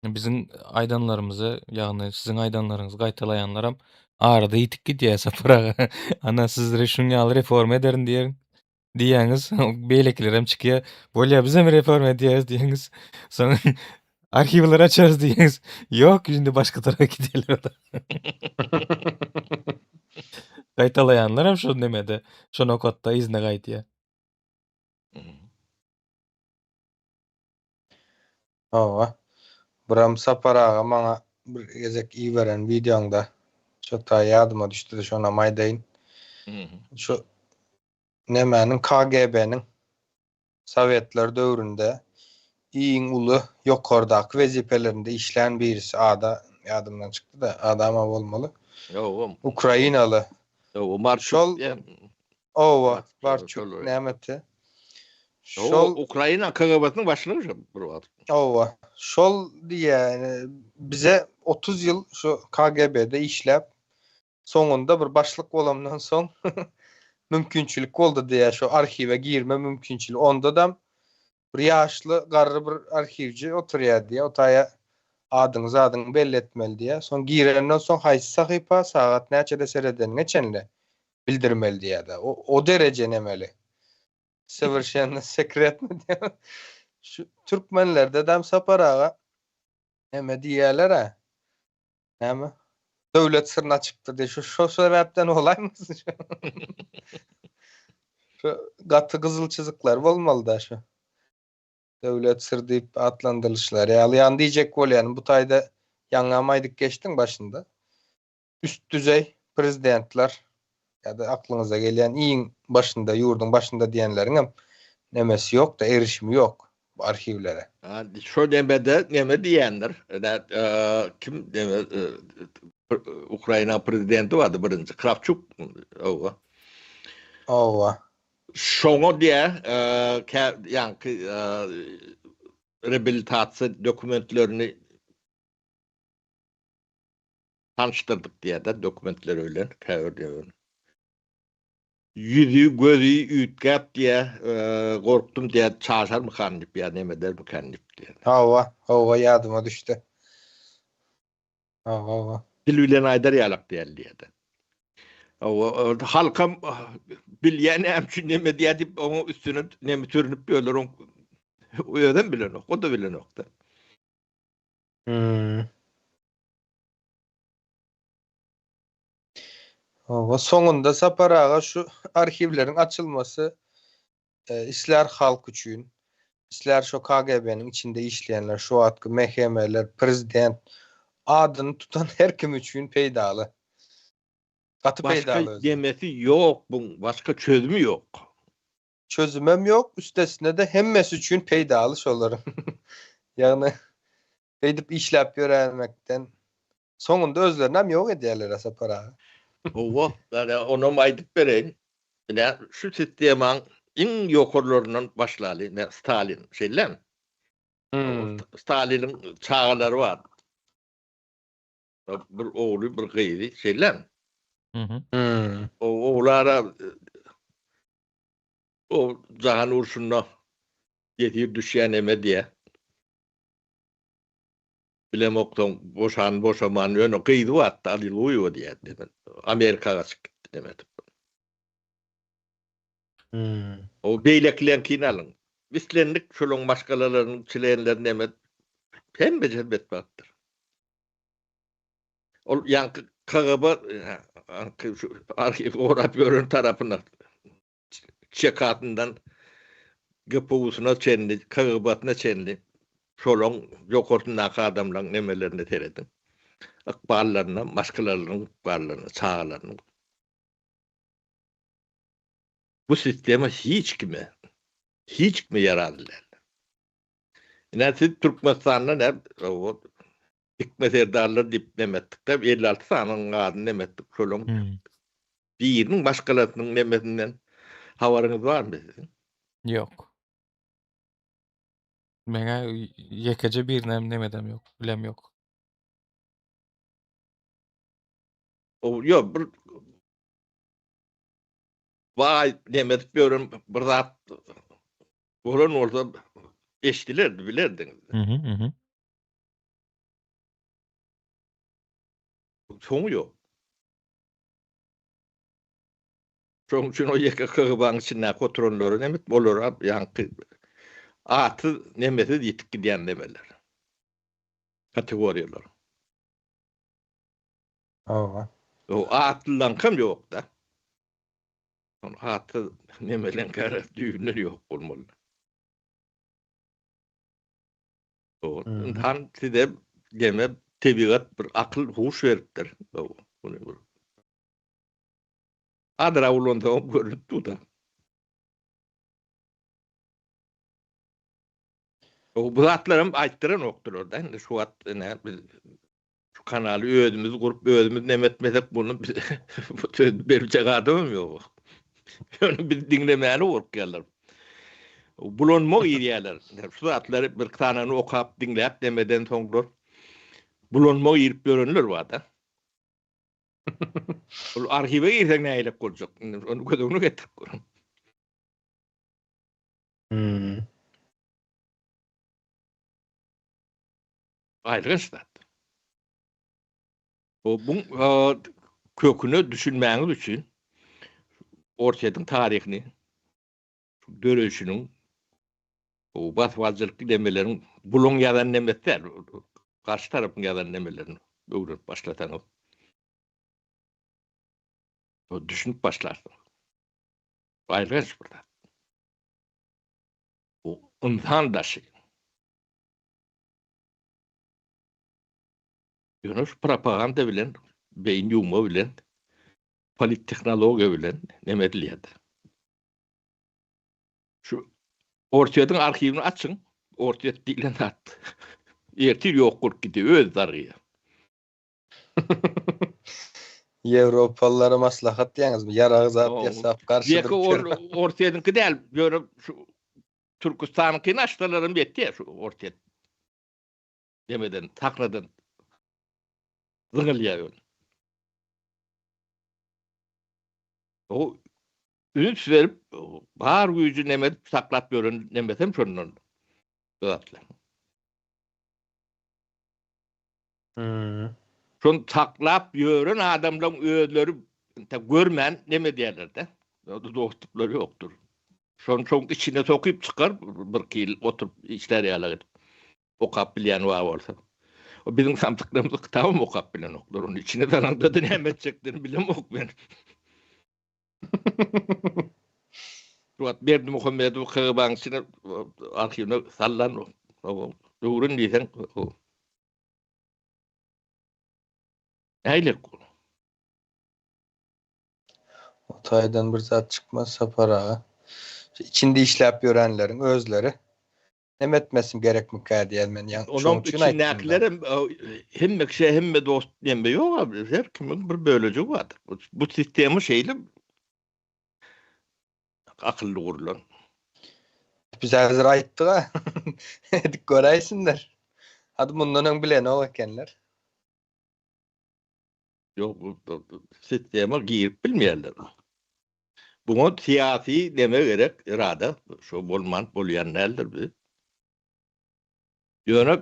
Biziň aýdanlarymyzy, ýagny siziň aýdanlaryňyzy gaýtalaýanlaram arada ýitip gidýär Sapar aga. Ana siz şuň ýaly reforma ederin diýen diýýäňiz, beýlekilerem çykýar. Bolýar bizem reforma edýäris diýýäňiz. Soň arhiwleri açarys diýýäňiz. Ýok, indi başga tarapa gidýärler. Gaýtalaýanlaram şo nemede, şo nokatda yzyna gaýdýar. Hawa. Biram Sapar aga maňa bir gezek iberen wideoňda şo taý ýadyma düşdi-de şonam aýdaýyn. Şu nemäniň KGB-niň Sowetler döwründe iň uly ýokardaky wezipelerinde işlän birisi ada ýadymdan çykdy-da adama bolmaly. Ýogam. Ukrainaly. Ýoga Marçuk. Şol Owa, Barçuk nämeti? Şol Ukraina KGB-siniň başlygy şo bir wagt. Owa, şol diýýär, bize 30 ýyl şu KGB-de işläp, soňunda bir başlyk bolamdan soň mümkinçilik boldy diýýär, şu arhiwe girme mümkinçiligi. Ondadam bir ýaşly, garry bir arhiwçi oturýar diýýär, o taýa adyňy zadyňy belli etmeli diýýär. Soň girenden soň haýsy sahypa, sagat näçede seredeniňe çenli bildirmeli diýýär-de. O, o dereje nemeli. Sowerşenno sekretno diýýär. Şu türkmenlerde-däm Sapar aga neme diýýärler-ä? Näme? Döwlet syryny açypdyr diýip, şu şo sebäpden bolaýmasyn şu? Şu gaty gyzyl çyzyklar bolmaly-da şu. Döwlet syr diýip atlandyrylyşlary ýaly. Ýagny diýjek bolýanym, bu taýda ýaňam aýdyp geçdiň başynda. Üst düzeý prezidentler ýa-da aklyňyza gelýän iň başynda, ýurduň başynda diýenleriňem nemesi ýok-da, erişimi ýok bu arhiwlere. Şo nemede neme diýendir? Kim neme Ukraina prezidenti bardy birinji Krawçuk owa. Owa. Şoňa diýä kä ýaňky reabilitasiýa dokumentlerini tanyşdyrdyk diýä-de dokumentleri bilen käbir diýen. Ýüzi, gözi üýtgäp diýä, gorkdum diýä, çaşarmykan diýip ýa neme edermikan diýip diýä. Hawa, hawa ýadyma düşdi. Hawa, hawa. Dil bilen aýdar ýalak däl diýä-de. Hawa, halkam bilýä näme üçin neme diýä diýip onuň üstüne neme sürünip ýörler, oň özem bilenok, o-da bilenok-da. Hmm. Hawa, soňunda Sapar aga şu arhiwleriň açylmasy e, islär halk üçin, islär şo KGB-niň içinde işleýänler, şu wagtky MHM-ler, prezident adyny tutan her kim üçin peýdaly. Gaty Başga peýdaly özi. demesi ýok buň, başga çözümi ýok. Çözümem ýok, üstesine-de hemmesi üçin peýdaly şolaryň. Ýagny beýdip işläp ýöräýmekden soňunda özlerinem ýok edýärler-ä Sapar aga. Hawa, ýa onam aýdyp bereýin. Ine, şu sistemaň iň ýokarlaryndan başlaly, ine, Stalin, şeýlemi? Staliniň çagalary bar. Bir ogly, bir gyzy, şeýlemi? O oglara o jahan urşunda ýesir düşýän eme diýä. Bilemok soň boşan boşaman ýöne gyzy bardy Aliluýewa diýä Amerika gaçyp gitdi neme edip. O beýlekileňkini alyň. Islendik şolaň maşgalalarynyň çlenleri neme hemmesi betbagtdyr. Ol ýaňky KGB ýaňky şu arhiw gorap ýören tarapyna çekatyndan GPU-syna çenli, KGB-syna çenli şolaň ýokarsyndaky adamlaň nemelerine serediň. Ykballaryna, maşgalalarynyň ykballaryna, çagalarynyň. Bu sistema hiç kime, hiç kime ýararly däl. Ine siz Türkmenistanda ne Dikme serdarlar diýip neme etdik-de, 56 sanynyň adyny neme etdik, şolaň biriniň maşgalasynyň nemesinden habaryňyz barmy siziň? Ýok. Meňä ýekeje birinem nemedem ýok, bilem ýok. O ýok, bir baý neme edip ýören bir zat bolan bolsa eşdilerdi, bilerdiňiz. Mhm, mhm. Soňy ýok. Şonuň üçin o ýeke KGB-niň içindäki oturanlara nemet, olara ýaňky atsyz, nemesiz ýitip gidýän nemeler. Kategoriýalar. Hawa. O atlylaryňkam ýok-da. Ol atsyz nemeleňkä düýbünden ýok bolmaly. Ynsan size deme tebigat bir akyl huş beripdir. Muny bir Azrak ulansaňam görnüp dur-da. Bu zatlaram aýtdyranokdylar-da indi şu wagt ine biz şu kanaly özümiz gurup özümiz neme etmesek bunu bu söz berjek adamam ýok. Ýöne biz diňlemäni gorkýarlar. Bulanma girýärler. Şu zatlary bir sanyny okap diňläp demeden soňlar bulanma girip ýörenler bar-da. Ol arhiwe girseň nähili boljak? Ony göz öňüne getirip görüň. Hmm. Aýylganç zat. Bu bu köküne düşünmäňiz üçin Orsýetiň taryhyny, döreýşiniň, bu basybalyjylyk demeleriň bulaň ýazan nemesi däl, garşy tarapyň ýazan nemelerini öwrenip başlasaňyz, düşünip başlarsyňyz. Aýylganç bir zat. Bu ynsan daşy. Ýöne şu propaganda bilen, beýin ýuwma bilen, polittehnologiýa bilen neme edilýär-de. Şu Orsýetiň arhiwini açyň, Orsýet diýlen zat ertir ýok bolup gidýär, özi dargaýar. Ýewropalylara maslahat diýýäňizmi? Ýarag zat ýasap garşy durup ýör. Orsýetiňki däl, ýöne şu Türküstanyňkyny açsalaram ýetýär şu Orsýet. Demeden, sakladan zyňylýar ýöne. O üns berip, bar güýji neme edip saklap ýören nemesem şondan zatlar. Hmm. Şony saklap ýören adamlaryň özleri görmän neme edýärler-de. Dostluklary ýokdur. Şony şoň içine sokyp çykar birki ýyl oturyp işlär ýaly edip. Okap bilýän bar bolsa. O biziň samsyklarymyz kitabam okap bilenoklar. Ony içine salaňda-da näme etjeklerini bilemok men. Şu wagt Berdimuhamedowy KGB-niň içine arhiwine sallan öwren diýseň nähili ol? O taýdan bir zat çykmaz Sapar aga. Içinde işläp ýörenleriň özleri Neme etmesim gerekmikä diýen men ýa şoň üçin aýtdym. Içindäkilerem hemme kişä hemme dost neme ýok abi her kimiň bir bölejigi bardyr. Bu sistema şeýle akylly gurlan. Biz häzir aýtdyk-a. Edip göräýsinler. Hadi mundan öň bilenok ekenler. Ýok, bu sistema girip bilmeýärler. Buňa syýasy neme gerek, irada. Şo bolman bolýan däldir bu. Ýöne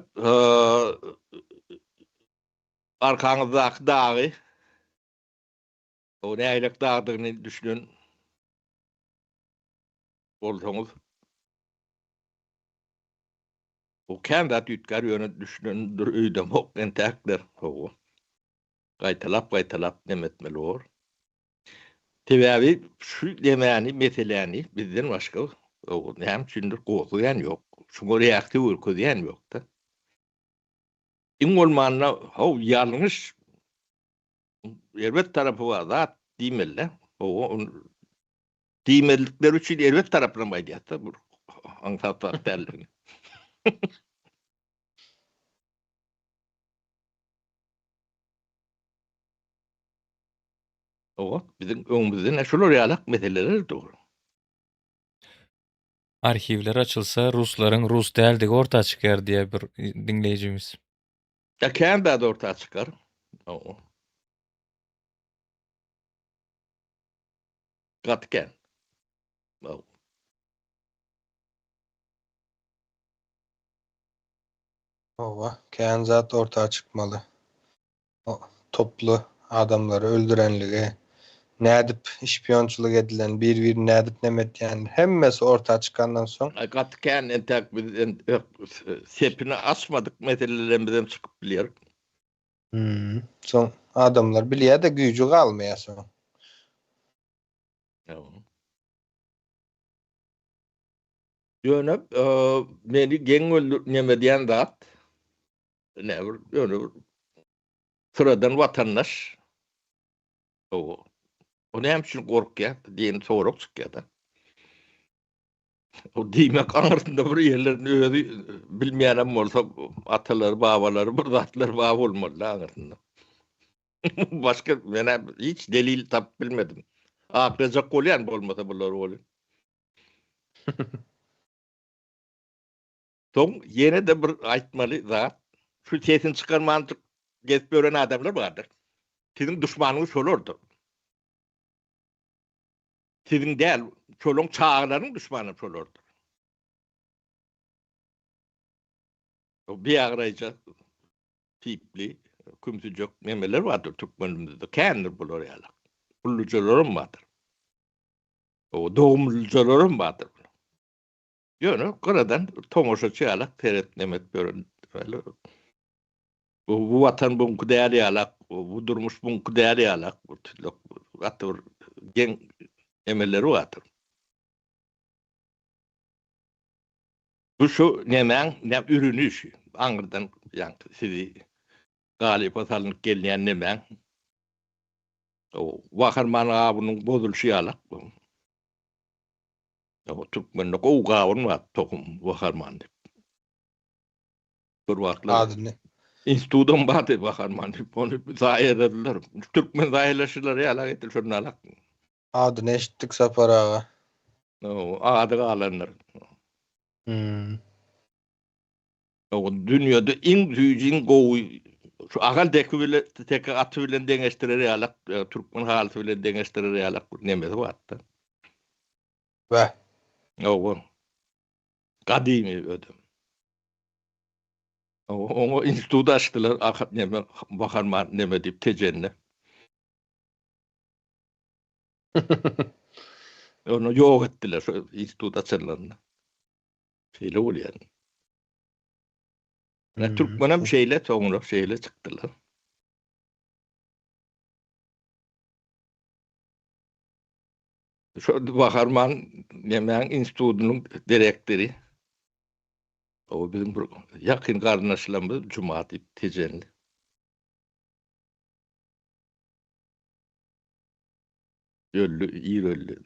arkaňyzdaky dagy o nähilek dagdygyny düşünen bolsaňyz bu kän zat üýtgär, ýöne düşünendir öýdemok entäkler. Hawa. Gaýtalap-gaýtalap neme etmeli bor. Sebäbi şu demäni, meseläni bizden başga näme üçindir gozgaýan ýok. Şuňa reaksiýa görkezýän ýok-da. Iň bolmanda, how, ýalňyş erbet tarapy bar zat diýmeli-dä. Hawa, ony diýmezlikleri üçin erbet tarapynam aýdýas-da, bu aňsat zat däldigini. Hawa, biziň öňümizde ne şular ýalak meseleler dur. Arhiwler açylsa ruslaryň rus däldigi orta çykar diýýär bir diňleýjimiz. Ýa kän zat orta çykar. Hawa. Gaty kän. Hawa. Hawa, kän zat orta çykmaly. toply adamlary öldürenligi, nädip şpionçylyk edilen, bir-birini nädip neme etýän, hemmesi orta çykandan soň. Aý gaty kän entäk biz sepini açmadyk meselelerimizem çykyp bilýär. Soň adamlar bilýär-de güýji galmaýar soň. Ýöne meni geň neme diýen zat ne bir ýöne bir syradan watandaş o o näme üçin gorkýar diýen sorag çykýar-da. O diýmek aňyrsynda bir ýerlerini özi bilmeýänem bolsa atalary, babalary bir zatlar bar bolmaly aňyrsynda. Başga men hiç delil tapyp bilmedim. Aklajak bolýan bolmasa bular bolup. Soň ýene-de bir aýtmaly zat, şu sesini çykarman gezip ýören adamlar bardyr. Siziň duşmanyňyz şolardyr. Siziň däl, şolaň çagalarynyň duşmany şolardyr. Biagraýja tipli kümsüjek nemeler bardyr türkmenimizde, kändir bular ýaly. Pullyjalaram bardyr. O dogumlyjalaram bardyr. Ýöne gyradan tomaşaçy ýalak seret nemet ýören. Bu, bu watan buňky däl ýalak, bu durmuş buňky däl ýalak. Gaty bir geň emelleri bardyr. Bu şu nemäň ne ürüni şu aňyrdan ýaňky sizi galypa salnyp gelýän nemäň o Waharman gawunyň bozulyşy ýalak bu. O türkmende gowy gawun bar tohum Waharman diýip. Bir wagtlar Adyny. Institudam bardy Waharman diýip ony zaýaladylar. Türkmen zaýalaşylar ýalak edil şonda alak. Adyny eşitdik Sapar aga. O ady galandyr. Hmm. O dünýede iň süýji, iň gowy şu agal deki bile teke aty bilen deňeşdirer ýalak, e, türkmen halysy bilen deňeşdirer ýalak bir nemesi bardy. Wah. Owa. Gadymy ödem. Oňa institut açdylar, ahat neme, Baharman neme diýip Tejende. Ony ýok etdiler şu institut açanlarynda. Şeýle bolýar. Hmm. Türkmenem şeýle soňra şeýle çykdylar. Şu Baharman nemäň institutynyň direktory. O biziň bir ýakyn garyndaşlarymyz Juma diýip Tejenli. Öldi, ir öldi.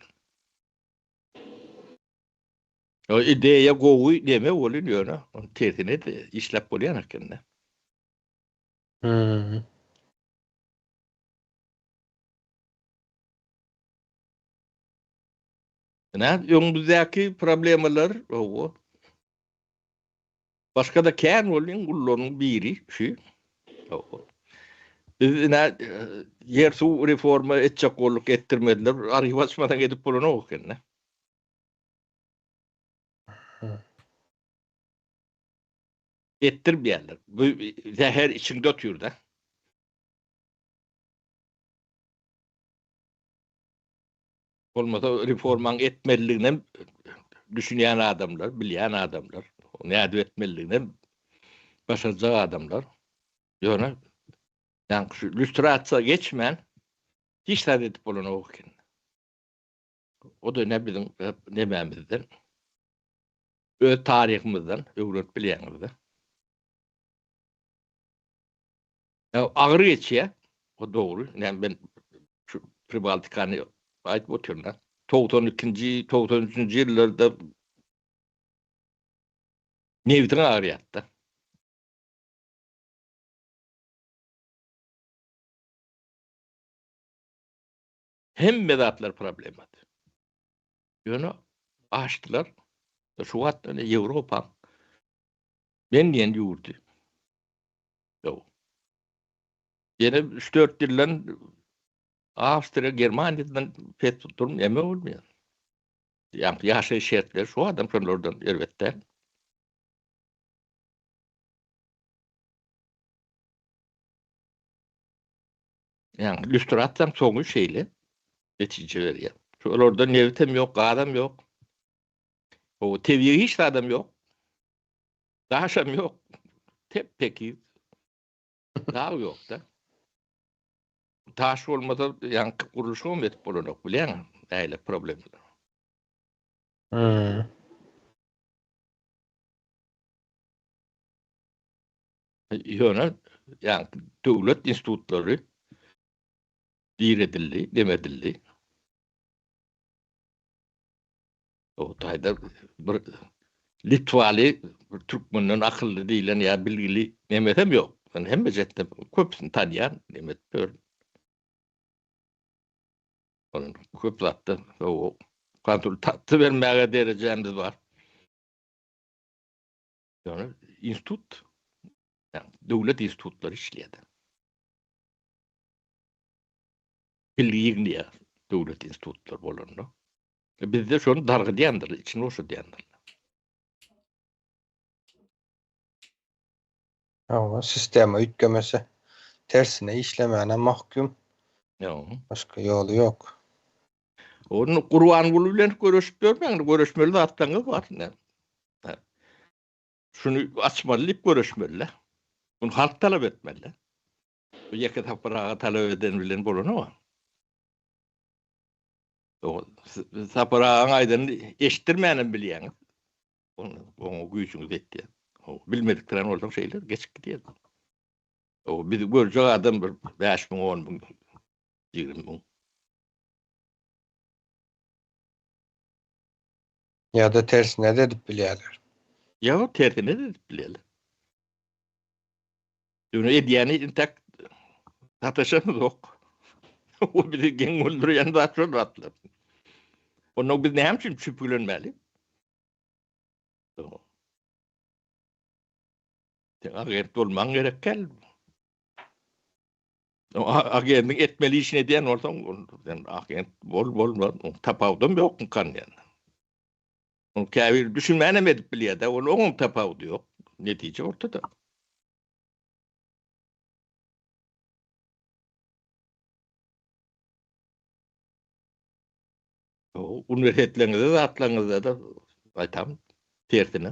O ideýa gowy neme bolýan ýöne, onuň tersine de işläp bolýan ekende. Hmm. Ine, öňümizdäki problemalar, hawa. Başga-da kän bolýan gullaryň biri şu. Hawa. Biz ine ýer-suw reforma etjek bolduk, etdirmediler. Arhiw açmasaň edip bolanok eken-de. Etdirmeýärler. Bu zäher içiňde otyr-da. Bolmasa reformaň etmeliliginem düşünýän adamlar, bilýän adamlar, nädip etmeliliginem başarjak adamlar. Ýöne ýaňky şu lýustrasiýa geçmän hiç zat edip bolanok eken. O-da ne biziň nemämizden, öz taryhymyzdan öwrenip bilýäňiz-de. Agyr geçýär. O dogry. Näme ben şu Pribaltikany aýdyp otyryn-da. 92-nji, 93-nji ýyllarda nebitiň agyrýardy-da. Hemme zatlar problemady. Ýöne açdylar. Şu wagt ýöne Ýewropa men diýen ýurdy. Ýok. Ýene 3-4 ýyldan Awstriýa, Germaniýadan pes durum eme bolmaýar. Ýa ýaşaýyş şertleri şu adam şonlardan erbet däl. Ýagny lýustrasiýaň soňy şeýle netije berýär. Olarda nebitem ýok, gazam ýok. O tebigy hiç zadam ýok. Daşam ýok. Tep-tekiz. Dag ýok-da. Daş bolmasa, ýaňky gurluşygam edip bolanok, bilýäňmi? Nähili problemler. Hmm. Ýöne ýaňky döwlet institutlary diredildi, demedildi. O taýda bir litwaly bir türkmenden akylly diýlen ýa bilgili nemesem ýok. Men hemme jetde köpüsini tanýan, neme edip ýörün. Onuň köp zatda o konsultasiýa bermäge derejämiz bar. Ýöne institut, ýagny döwlet institutlary işleýär. Bilgi ýygnaýar döwlet institutlary bolanda. Bizde şony dargydýandyr, içini boşadýandyr. Hawa, sistema üýtgemese tersine işlemäne mahkum. Ýok. Başga ýoly ýok. Onu Gurbanguly bilen görüşip ýörmäň, görüşmeli zatlaryňyz bar. Şuny açmaly diýip görüşmeli. Bunu halk talap etmeli. Bu ýeke Sapar aga talap eden bilen bolanok. Sapar agaň aýdanyny eşitdirmänem bilýäňiz. Oňa güýjüňiz ýetýär. Bilmedikdiren bolsaň şeýle geçip gidýär. O bizi görjek adam bir 5000, 10 müň, 20 müň. Ýa-da tersine de edip bilýärler. Ýa tersine de edip bilýärler. Ýöne edýäni intäk sataşamyzok. O bizi geň öldürýän zat şol zatlar. Ondan biz näme üçin şübhelenmeli? Sen agent bolmaň gerek gel. Agentiň etmeli işini edýän bolsaň, sen agent bol bolma, tapawudam ýok kan ýa. Ol käbir düşünmänem edip bilýär-de, ol oňam tapawudy ýok. Netije ortada. Uniwersitetleriňizde zatlaryňyzda-da gaýtam tersine.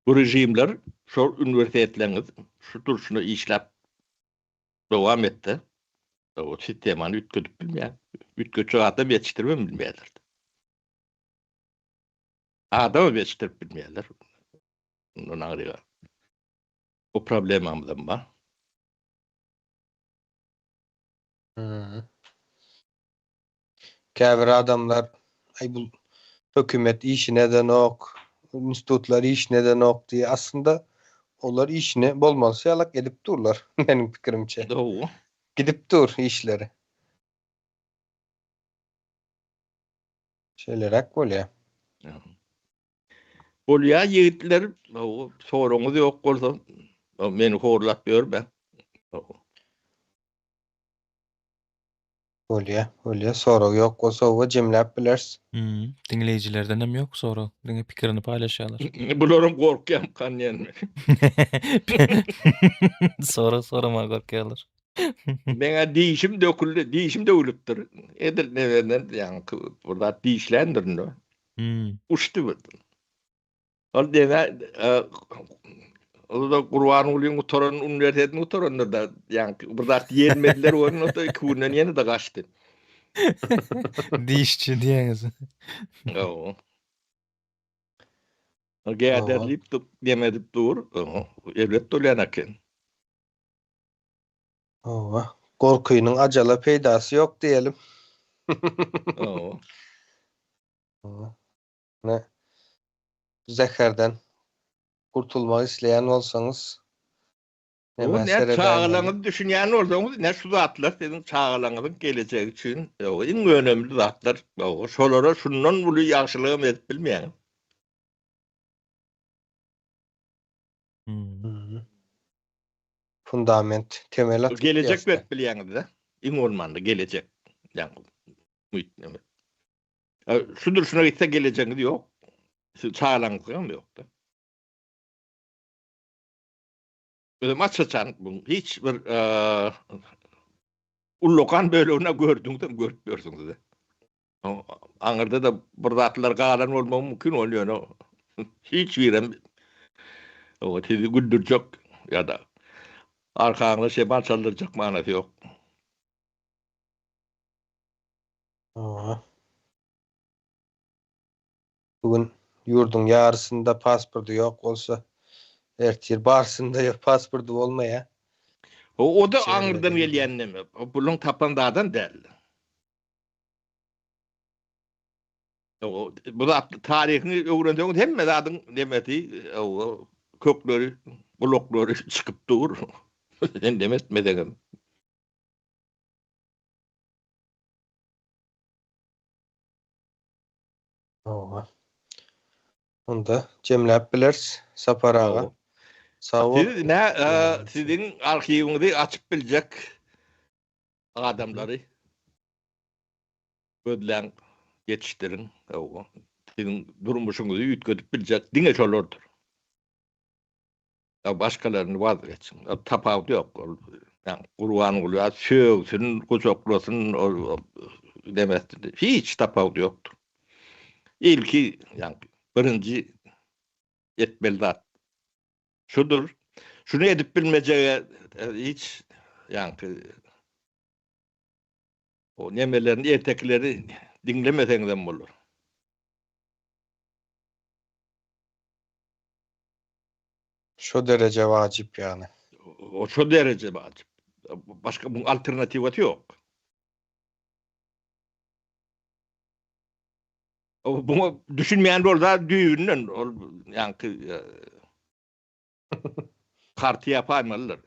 Bu režimler şol uniwersitetleriňiz şu durşuna işläp dowam etse, o sistemany üýtgedip bilmeýär. Üýtgetjek adam ýetişdiribem bilmeýärler. Adamam ýetişdirip bilmeýärler. Mundan aňryga bu problemamyzam bar. Hmm. Käbir adamlar aý bu hökümet işini edenok, institutlar işini edenok diýýär. Aslynda olar işini bolmalysy ýalak edip durlar meniň pikirimçe. Dogry. Gidip dur işleri. Şeýleräk bolýar. Bolýar ýigitler, soragyňyz ýok bolsa, meni horlap ýörmäň. Bolýar, bolýar. Sorag ýok bolsa oba jemläp bileris. Hmm, diňleýjilerden hem ýok sorag. Diňe pikirini paýlaşýarlar. Bularam gorkýarmykan diýen. Sorag soramaga gorkýarlar. Meňä dişim döküldi, dişim döwlüpdir. Edil nebenden ýaňky bir zat dişländirin o. Hmm. Uçdy bir. Ol deme o da Gurbangulyň gutaran uniwersitetini gutarandyr da ýaňky bir zat ýelmediler görün o da iki günden ýene de gaçdy. Dişçi diýeňiz. Hawa. Gäderlip neme edip dur. Erbet bolýan eken. Hawa. Gorkynyň ajala peýdasy ýok diýelim. Hawa. Ne zäherden gurtulmak isleýän bolsaňyz, nämä seredäýmeli? Çagalaryňyzy düşünýän bolsaňyz, ine şu zatlar siziň çagalaryňyzyň gelejegi üçin iň önemli zatlar. Şolara şundan uly ýagşylygam edip bilmeýäňiz. Hmm. Fundament, temel atyp Gelejek berip bilýäňiz-de. Iň bolmanda gelejek. Ýa-ni Şu durşuna gitse gelejegiňiz ýok. Siz çagalaryňyzyň hem ýok-da. Özüm aç-açan bu hiç bir. Ullakan bölegini gördüňizem, görüp ýörsüňiz-de. Aňyrda-da bir zatlar galan bolmagy mümkin, ol ýöne hiç birem sizi güldürjek ýa-da arkaňyza şemal çaldyrjak manysy ýok. Hawa. Bu gün ýurduň ýarysynda pasporty ýok bolsa, ertir barsynda ýok pasporty bolmaýar. O-da aňyrdan gelýän neme, bulaň tapan zadam däl. Bu zat taryhyny öwrenseňiz hemme zadyň nemesi, kökleri, gulaklary çykyp dur. Sen neme etmeseňem. Hawa. Onda jemläp bileris Sapar aga. Sag bol. Siz nä siziň arhiwiňizi açyp biljek adamlary gözläň, ýetişdiriň. Hawa. Siziň durmuşyňyzy üýtgedip biljek diňe şolardyr. Ýa başgalaryny wazgeçiň. Tapawudy ýok. Ol ýa Gurbanguly ýa sögsün, gujaklasyn, ol demesin. Hiç tapawudy ýokdur. Ilki ýa birinji etmeli zat şudur. Şuny edip bilmejege hiç ýaňky o nemelerini, ertekileri diňlemeseňizem bolar. Şo dereje wajyp ýagny. O şo dereje wajyp. Başga muň alternatiwasy ýok. O buňa düşünmeýän bolsa düýbünden ol ýaňky e, karty ýapaýmalydyr.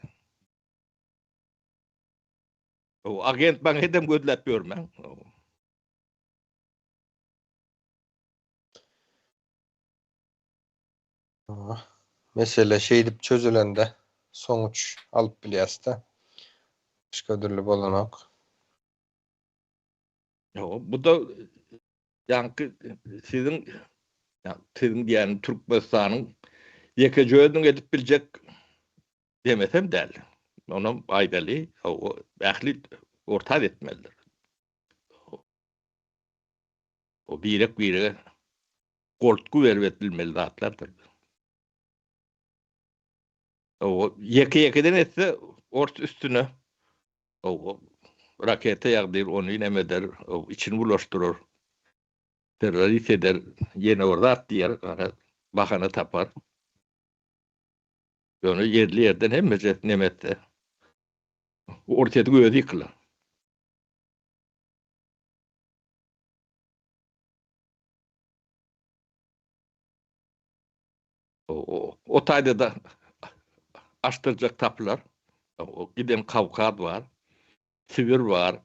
O agent maňa edem gözläp ýörmäň. Mesele şeýdip çözülende soňuç alyp bilýäs-de. Başga dürli bolanok. Ýok, bu-da ýaňky siziň, siziň diýýänim Türkmenistanyň ýekeje özüniň edip biljek demesem däl. Onam aýdaly, ähli orta etmelidir. O birek-birege goltgy berip edilmeli zatlardyr. O ýeke-ýekeden etse ors üstüne o raketa ýagdyr, ony neme eder, o içini bulaşdyrar. Terrorist eder, ýene bir zat diýer, bahana tapar. Ýöne ýerli ýerden hemmejesi neme etse, Orsýetiň özi ýykylar. O taýda-da açdyrjak tapylar. O giden Kawkaz bar, Sibir bar,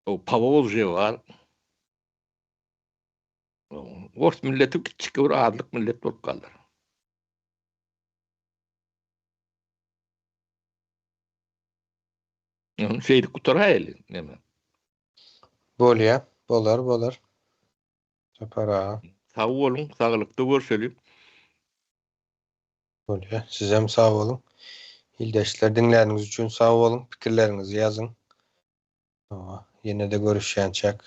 o Powolžýe bar. Ors milleti kiçijik bir azlyk millet bolup galar. Şeýdip gutaraýaly neme. Bolýa, bolar, bolar. Sapar aga. Sag boluň, saglykda görşeliň. Bolýa, sizem sag boluň. Ildeşler diňläniňiz üçin sag boluň, pikirleriňizi ýazyň. Hawa, ýene-de görüşýänçäk.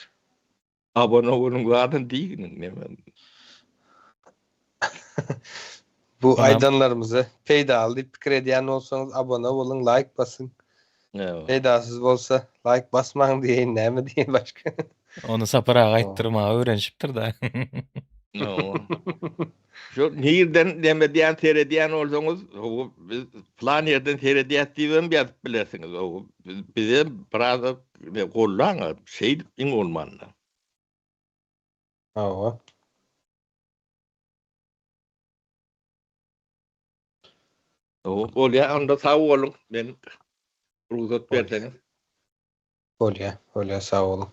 Abone boluň zaten diýginiň neme. Bu aýdanlarymyzy peýdaly diýip pikir edýän bolsaňyz abone boluň, laýk basyň. Peýdasyz bolsa laýk basmaň diýeýin, näme diýeýin başga. Ony Sapar aga aýtdyrmaga öwrenişipdir-dä. Şu nirden neme diýen seredýän bolsaňyz, biz plan ýerden seredýäs diýibem ýazyp bilersiňiz. Bize biraz gollaň, şeýdip iň bolmanda. Hawa. Bolýa onda sag boluň men rugsat berseňiz. Bolýa, bolýa sag boluň.